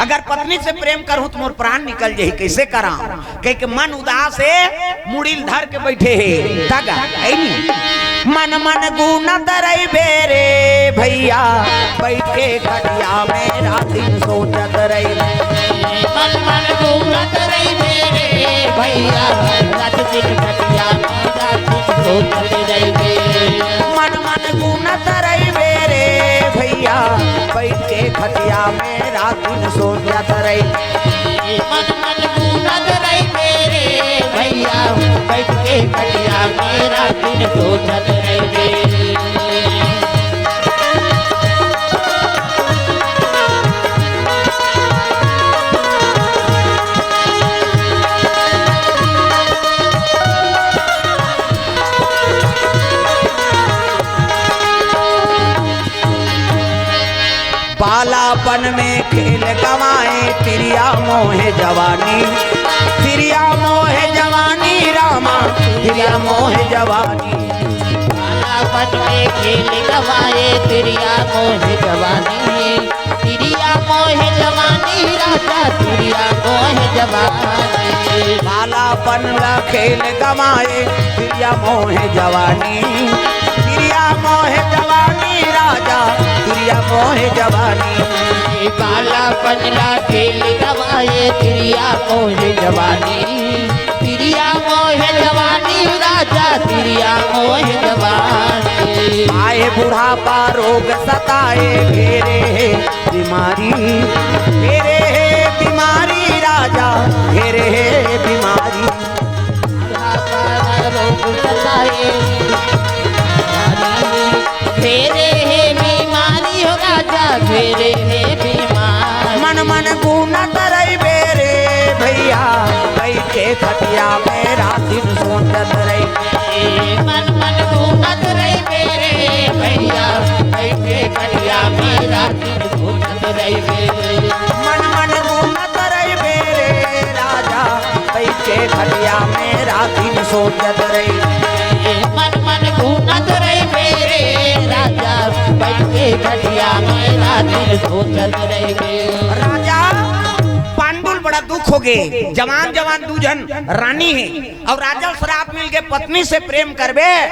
अगर पत्नी से प्रेम करहूं त मोर प्राण निकल जाही, कइसे करांव? कहिके मन उदास हे, मुड़ी ल धर के बैठे हे। तगा, हे नी? मन मन गुनत रहिबे रे भइया, बइठ के खटिया में रातिन सोचत रहिबे। मन मन गुनत रहिबे रे भइया, रातिन खटिया में रातिन सोचत रहिबे। मन मन गुनत रहिबे रे भइया, बइठ के खटिया में रातिन सोचत रहिबे। मन मन गुनत रहिबे रे भइया, बइठ के खटिया में रातिन सोचत रहिबे। बालापन में खेल गंवाए, तिरिया मोहे जवानी, तिरिया मोहे जवानी रामा, तिरिया मोहे जवानी। बालापन में खेल गंवाए, तिरिया मोहे जवानी, तिरिया मोहे जवानी राजा, तिरिया मोहे जवानी। बालापन ला खेल गंवाए, तिरिया मोहे जवानी, तिरिया मोहे जवानी राजा, तिरिया मोहे जवानी। बालापन ला खेल गंवाए, तिरिया मोहे जवानी, तिरिया मोहे जवानी राजा, तिरिया मोहे जवानी। आए बुढ़ापा रोग सताए, घेरे हे बीमारी, घेरे हे बीमारी राजा, घेरे हे बीमारी। बुढ़ापा रोग सताए, घेरे हे बीमारी हो राजा, घेरे हे बीमारी। मन मन गुनत रहिबे रे भइया, बइठ के खटिया में रातिन सोचत रहिबे। मन मन गुनत रहिबे रे भइया, बइठ के खटिया में रातिन सोचत रहिबे। मन मन गुनत रहिबे रे राजा, बइठ के खटिया में रातिन सोचत रहिबे। मन मन गुनत रहिबे रे राजा, बइठ के खटिया में रातिन सोचत रहिबे। राजा पांडु ल बड़ा दुख होगे, जवान जवान दू झन रानी हे, अउ राजा ल श्राप मिल गे, पत्नी से प्रेम करबे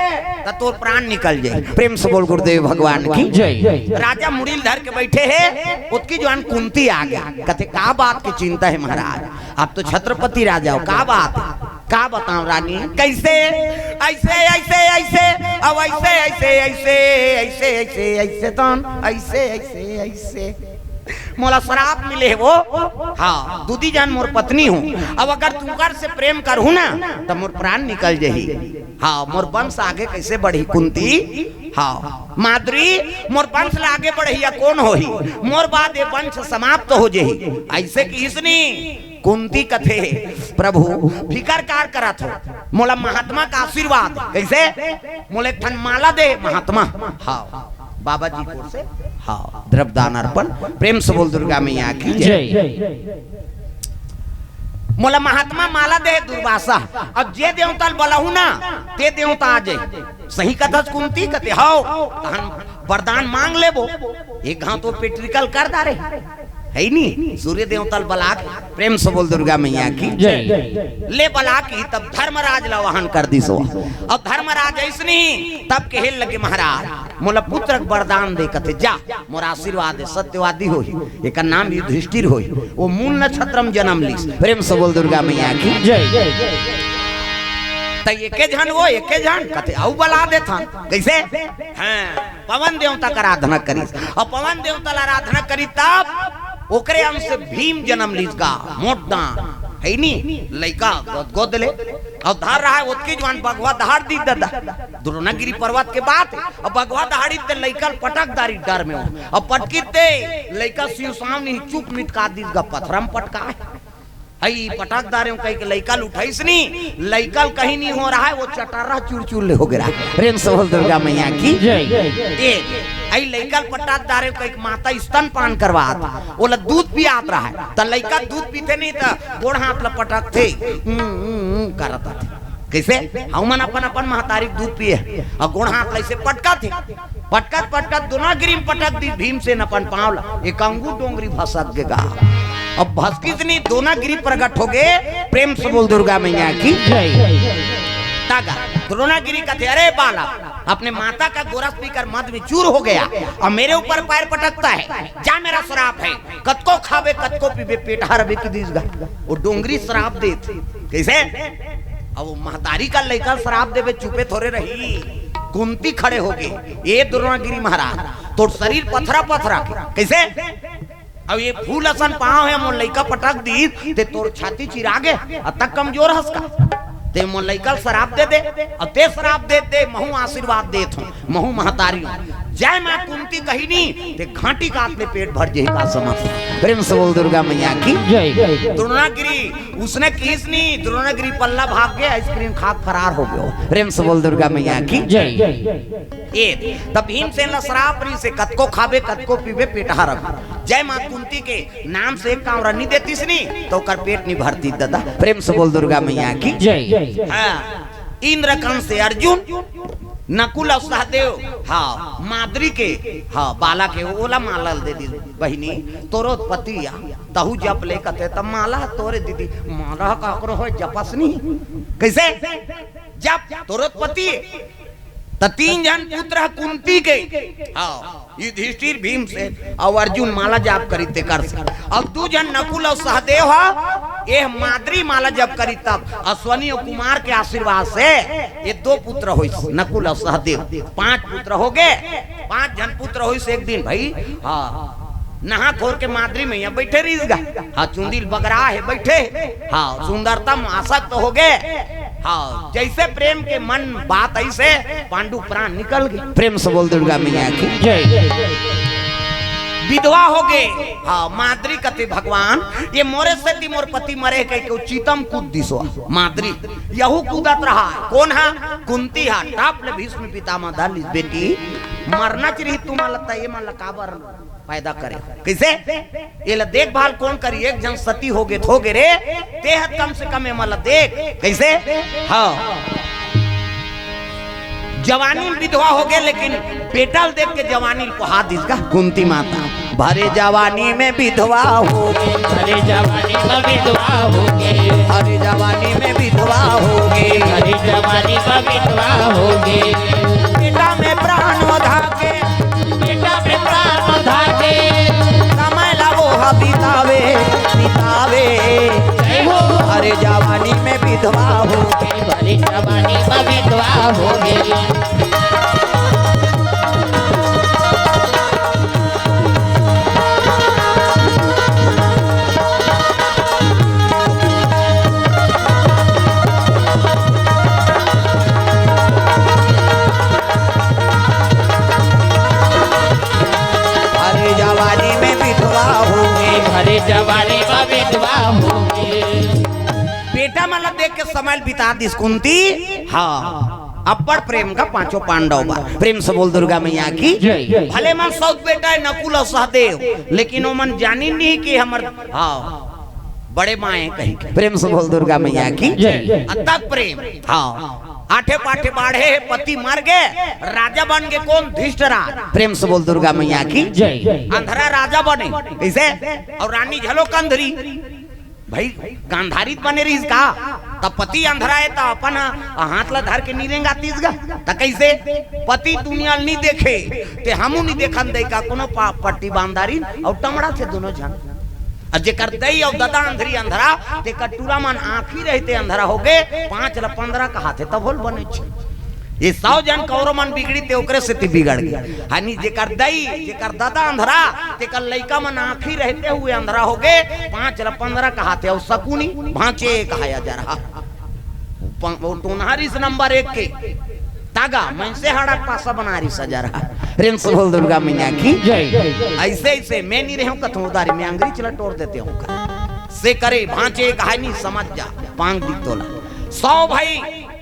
त तोर प्राण निकल जाही। प्रेम से बोल गुरुदेव भगवान की जय। राजा मुड़ी ल धर के बइठे हे, ओतकी जुवान कुंती आगे, कथे, "का बात के चिंता हे महाराज? आप तो छत्रपति राजा हो, का बात हे?" "का बतांव रानी, कइसे?" "अइसे, अइसे, अइसे, अउ अइसे, अइसे, अइसे, अइसे, अइसे, अइसे, तन, अइसे, अइसे, अइसे।" मोला श्राप मिले हे वो। हाँ, दूदी जान मोर पत्नी हो। अब अगर तुंकर से प्रेम करहूं ना, त मोर प्राण निकल जाही। हाँ, मोर वंश आगे कइसे बढ़ही कुंती? हाँ, माद्री, मोर वंश ला आगे बढ़इया कोन होही? मोर बाद ये वंश समाप्त हो जाही। अइसे किहिस नी। कुंती कथे, "प्रभु, फिकर का करत हो? मोला महात्मा का आशीर्वाद।" कइसे? "मोला एक ठन माला दे महात्मा।" हाँ। बाबा जी की ओर से, हाँ, द्रव्य दान अर्पण। प्रेम से बोल दुर्गा मैया की जय। जय। "मोला महात्मा माला दे दुर्वासा, अब जे देवता ल बलाहूं ना, ते देवता आ जाही।" "सही कथस कुंती?" कथे, "हव।" "तहन वरदान मांग लेबो।" एक घांव तो practical कर डारे। हे नी, सूर्य देवता ल बला के, प्रेम से बोल दुर्गा मैया की जय। ले बला के तब धर्मराज ल आवाहन कर दिस। अउ धर्मराज अइसने तब कहे लगे, "महाराज, मोला पुत्र के वरदान दे।" कथे, "जा, मोर आशीर्वाद हे, सत्यवादी होही, एकर नाम युधिष्ठिर होही, वो मूल नक्षत्र म जन्म लिस।" प्रेम से बोल दुर्गा मैया की जय। त एके झन वो, एके झन, कथे, "अउ बला देथन।" कइसे? हाँ। पवन देवता के आराधना करिस। अउ पवन देवता ल आराधना करिस, तब ओकरे अंश से भीम जन्म लिस गा, मोट दांत। है नी, लइका गोद गोद ले, अउ धर रहा है ओतकी जुवान बघवा दहाड़ दी ददा। द्रोणागिरी पर्वत के बात, अब बघवा दहाड़ी ते लइका ल पटक दारी डर में हो, अब पटकी ते लइका सिरसाव नहीं चुप मिटका दीस गा पथरा म पटका है। हई पटक दारे हूँ कहि के लइका ल उठाइस नी, लइका ल कहीं नहीं हो रहा है, वो चटर्रा चुरचुर ले हो गे रहा है। प्रेम से बोल दुर्गा मैया की। जय। ए, आई लइका ल पटक दारे हूँ कहि के माता स्तनपान करवात, ओला दूध पियात रहा है, त लइका दूध पीथे नहीं त गोड़ हाथ ल पटकथे, हम्म, हम्म, हम्म, करत आथे। कइसे? हमन अपन अपन महतारी के दूध पिए अउ गोड़ हाथ ल अइसे पटकथे। पटकत पटकत द्रोणागिरी म पटक दी भीमसेन अपन पाँव ला, एक अंगू डोंगरी भसक गे गा। अब भसकिस नी, द्रोणागिरी प्रगट हो गे। प्रेम से बोल दुर्गा मैया की। जय। तागा द्रोणागिरी कथे, "अरे बालक, अपने माता का गोरस पीकर मद में चूर हो गया और मेरे ऊपर पैर पटकता है, जा मेरा श्राप है, कतको खाबे कतको पीबे पेटहा रबे" कहि दीस गा। वो डोंगरी श्राप देत। कइसे? अब वो महतारी का लइका श्राप देबे, चुपे थोरे रही। कुंती खड़े हो गे, "ए द्रोणागिरी महाराज, तोर शरीर पथरा पथरा के।" कइसे? "अब ये फूल असन पाँव हे, मोर लइका पटक दीस, ते तोर छाती चिरा गे, अतक कमजोर हस का? ते मोर लइका ल श्राप दे दे, अउ ते श्राप दे दे, महूँ आशीर्वाद देत हूँ, महूँ महतारी हूँ।" जय माँ कुंती कही नी, ते घाटी काट ले पेट भर जेही का समझ। प्रेम से बोल दुर्गा मैया की। जय। द्रोणागिरी उसने किहिस नी, द्रोणागिरी पल्ला भाग गे, आइसक्रीम खा के फरार हो गयो। प्रेम से बोल दुर्गा मैया की। जय। ए, तब भीमसेन ला श्राप रहिसे, "कतको खाबे, कतको पीबे, पेटहा रबे।" जय माँ कुंती के नाम से एक कांवरा नी देतिस नी, त ओकर पेट नी भरतिस ददा। प्रेम से बोल दुर्गा मैया की। जय। हाँ, इंद्र कंस से अर्जुन, नकुल अउ सहदेव, हाँ, माद्री के, हाँ, बाला के ओला माला ल दे दी, "बहिनी, तोरो पति या, तहू जप ले" कथे, "त माला तोरे दीदी, माला काकरो होय, जपस नी।" कइसे? "जप, तोरो पति।" त तीन झन पुत्र ह कुंती के, हाँ, युधिष्ठिर, भीमसेन अउ अर्जुन माला जाप करिस तेकर से। अउ दू झन नकुल अउ सहदेव ह, एह माद्री माला जाप करिस तब अश्वनी अउ कुमार के आशीर्वाद से ये दो पुत्र होइस, नकुल अउ सहदेव। पांच पुत्र हो गे, पांच झन पुत्र होइस एक दिन भाई। हाँ, नहा खोर के माद्री मैया बइठे रहिस गा। हाँ, चुंदी ल बगरा हे बइठे। हाँ, सुंदरता म आसक्त हो गे। हाँ, जइसे प्रेम के मन बात अइसे पांडु प्राण निकल गे। प्रेम से बोल दुर्गा मैया की। जय। विधवा हो गे। हाँ, माद्री कथे, "भगवान, ये मोरे सेती मोर पति मरे" कहि के चिता म कूद दिस ओ माद्री। यहू कूदत रहा। कोन हा? कुंती हा। टाप ले भीष्म पितामह धर लिस, "बेटी, मरना च रहिस तुमन ला, त ये मन ला काबर पैदा करे?" कइसे? "एला देखभाल कोन करी? एक झन सती हो गे त हो गे रे, तेह कम से कम एमन ला देख।" कइसे? हाँ, जवानी म विधवा हो गे, लेकिन बेटा ल देख के जवानी ल पोहा दिस गा कुंती माता। भरे जवानी में विधवा हो गे। भरे जवानी में विधवा हो गे। भरे जवानी में विधवा हो गे। भरे जवानी में विधवा हो गे। बेटा में प्राण वधा के, बेटा में प्राण वधा के, समय ला वो हा बितावे, बितावे। जय हो। भरे जवानी में विधवा हो गे। भरे जवानी में विधवा हो गे। भरे जवानी में विधवा हो गे। भरे जवानी में विधवा हो गे। बेटा मन ला देख के समय बिता दिस कुंती। हाँ, अब्बड़ प्रेम का पांचों पांडव बा। प्रेम से बोल दुर्गा मैया की। जय। भले मन सौत बेटा हे नकुल अउ सहदेव, लेकिन ओमन जानिन नहीं कि हमर, हाँ, बड़े माए कही। प्रेम से बोल दुर्गा मैया की। जय। अतक प्रेम। हाँ, आठे पाठे बाढ़े हे, पति मर गे, राजा बन गे कोन? धृतराज। प्रेम से बोल दुर्गा मैया की। जय। अंधरा राजा बने, कइसे? अउ रानी घलो कंधरी। भाई, गांधारी त बने रहिस का? त पति अंधरा हे त अपन ह-, हाथ ला धर के नी रेंगातिस गा। त कइसे? पति दुनिया ल नी देखे, ते हमू नी देखन दई का कोनो पा-, पट्टी बांधारिन अउ टमड़ा थे दोनों झन। अउ जेकर दई अउ ददा अंधरी अंधरा, तेकर टूरा मन आंखी रहिते अंधरा हो गे, पांच ल पंद्रह कहाथे, तभो ल बने छे। ये सौ जन कौरव मन बिगड़ी, ते ओकरे सेती बिगड़ गे। हानि जेकर दई, जेकर ददा अंधरा, तेकर लइका मन आँखी रहते हुए अंधरा हो गे। पाँच ल पंद्रह कहाथे, अउ सकुनी भांचे कहाया जा रहा। प-, वो टोनहारिस नंबर एक के तागा, मनसे हाड़ा पासा बनारिस जा रहा। प्रेम से बोल दुर्गा मैया की। जय। ऐसे, ऐसे मैं नहीं रहूं कथों उधारी में अंग्रेज ला टोर देते हों का। से करे भांचे कहानी समझ जा, पांग दी तोला। सौ भाई,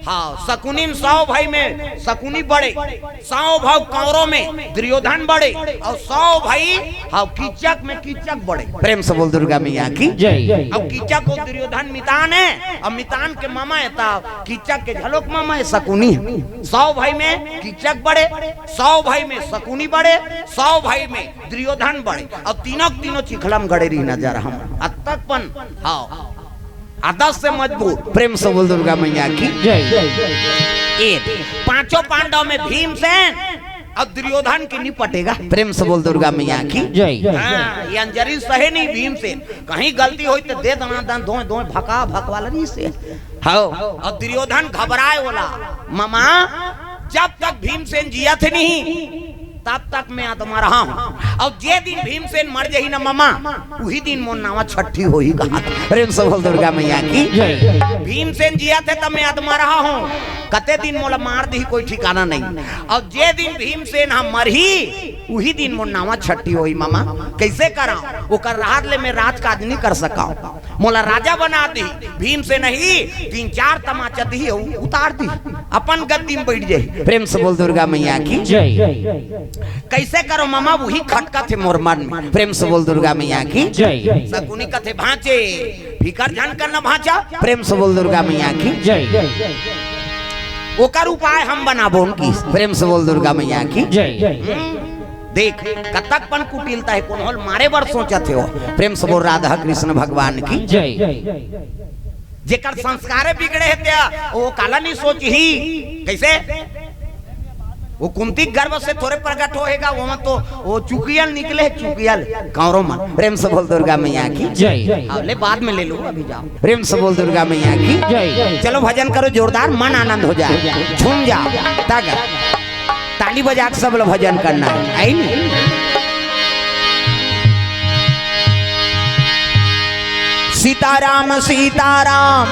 हाँ, सकुनिन सौ भाई में सकुनी बड़े, सौ भाव कौरव में दुर्योधन बड़े, अउ सौ भाई, हाँ, कीचक में कीचक बड़े। प्रेम से बोल दुर्गा मैया की। जय। अब कीचक अउ दुर्योधन मितान हे, अउ मितान के मामा हे, त कीचक के घलोक मामा हे, सकुनी हे। सौ भाई में कीचक बड़े, सौ भाई में सकुनी बड़े, सौ भाई में दुर्योधन बड़े, अउ तीनों के तीनों चिखला म गड़े रहिन जा रहा हम। अतक पन, हाँ, आदत से मजबूत। प्रेम से बोल दुर्गा मैया की। जय। ए, पांचों पांडव में भीमसेन अउ दुर्योधन के नहीं पटेगा। प्रेम से बोल दुर्गा मैया की। जय। हाँ, ये अंजरी सहे नहीं भीमसेन। कहीं गलती होई त दे दना दन धोए धोए भका भकवाल रहिसे। हाँ, अउ दुर्योधन घबराए वाला, मामा, जब तक भीमसेन जियत हे नहीं, तब तक मैं अदमरहा हूँ। अउ जे दिन भीमसेन मर जही ना मामा, उही दिन मोर नावा छट्ठी होही कहा। प्रेम से बोल दुर्गा मैया की। जय। भीमसेन जियत हे त मैं अदमरहा हूँ, कते दिन मोला मार दिही कोई ठिकाना नहीं। अउ जे दिन भीमसेन ह मरही, उही दिन मोर नावा छट्ठी होही मामा। कैसे करा? ओकर रहत ले मैं राजकाज नहीं कर सका। मोला राजा बना दी, भीमसेन ही तीन चार तमाचा दी, उ-, उतार दी, अपन गद्दी में बैठ जाए। प्रेम से बोल दुर्गा मैया की। जय। कैसे करो मामा, वही खटकत हे मोर मन में। प्रेम से बोल दुर्गा मैया की। जय। सकुनी कथे भांचे, फिकर झन करना भांचा। प्रेम से बोल दुर्गा मैया की। जय। ओकर उपाय हम बनाबो उनकी। प्रेम से बोल दुर्गा मैया की। जय। हम्म। देख, कतक पन कुटिलता हे, कोनो ल मारे बर सोचत हे वो। प्रेम से बोल राधा कृष्ण भगवान की। जय। जेकर संस्कारे बिगड़े हे त्या, वो काला नहीं सोचही। कैसे? वो कुंती गर्भ से थोरे प्रगट होएगा, वो तो वो चुकियल निकले, चुकियल। कौरव मन। प्रेम से बोल दुर्गा मैया की। जय। हाँ, ले बाद में ले लो, अभी जाओ। प्रेम से बोल दुर्गा मैया की। जय। चलो भजन करो जोरदार, मन आनंद हो जाए, झूम जाओ। तग ताली बजा के सब लोग भजन करना है, आई नहीं? सीताराम, सीताराम,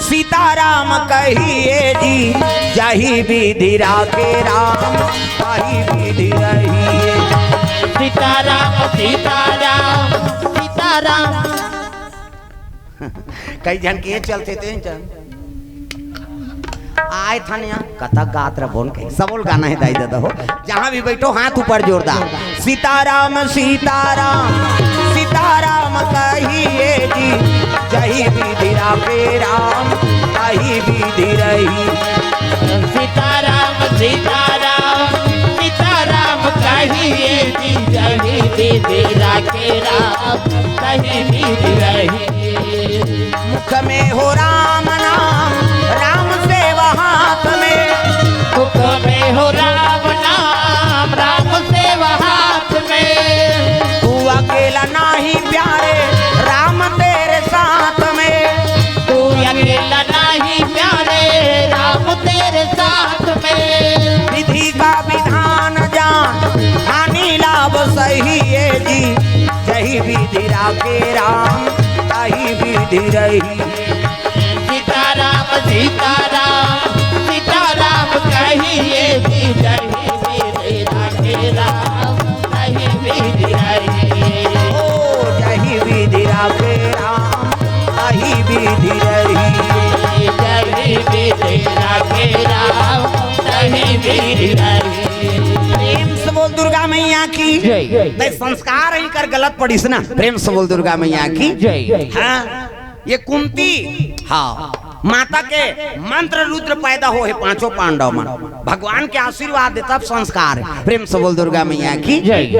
सीताराम कहिए जी, जही विधि राखे राम, तही विधि रहिए। सीताराम, सीताराम, सीताराम। कई झन के चलते ते चल। आए थाने यहाँ कथा गात रह बोन के सबोल गाना है दाई दादा हो। जहाँ भी बैठो हाथ ऊपर जोरदार। सीताराम, सीताराम, सीताराम कहिए जी, जही विधि राखे राम, तही विधि रही। सीताराम, सीताराम, सीताराम कहिए जी, जही विधि राखे राम, तही विधि रही। मुख में हो राम नाम, राम सेवा हाथ में। मुख में हो राम नाम, राम सेवा हाथ में। तू अकेला नाही प्यारे, राम तेरे साथ में। तू अकेला नाही प्यारे, राम तेरे साथ में। विधि का विधान जान, हानि लाभ सही है जी। जही विधि राखे राम, तही विधि रही। सीताराम, सीताराम, सीताराम कहिए जी, जही विधि राखे राम, तही विधि रही। ओ, जही विधि राखे राम, तही विधि रही। जही विधि राखे राम, तही विधि रही। प्रेम से बोल दुर्गा मैया की। जय। नहीं, संस्कार ही कर गलत पड़िस ना। प्रेम से बोल दुर्गा मैया की। जय। हाँ, ये कुंती, हाँ, माता के मंत्र रुद्र पैदा होहे पांचों पांडव मन। भगवान के आशीर्वाद हे तब संस्कार हे। प्रेम से बोल दुर्गा मैया की। जय।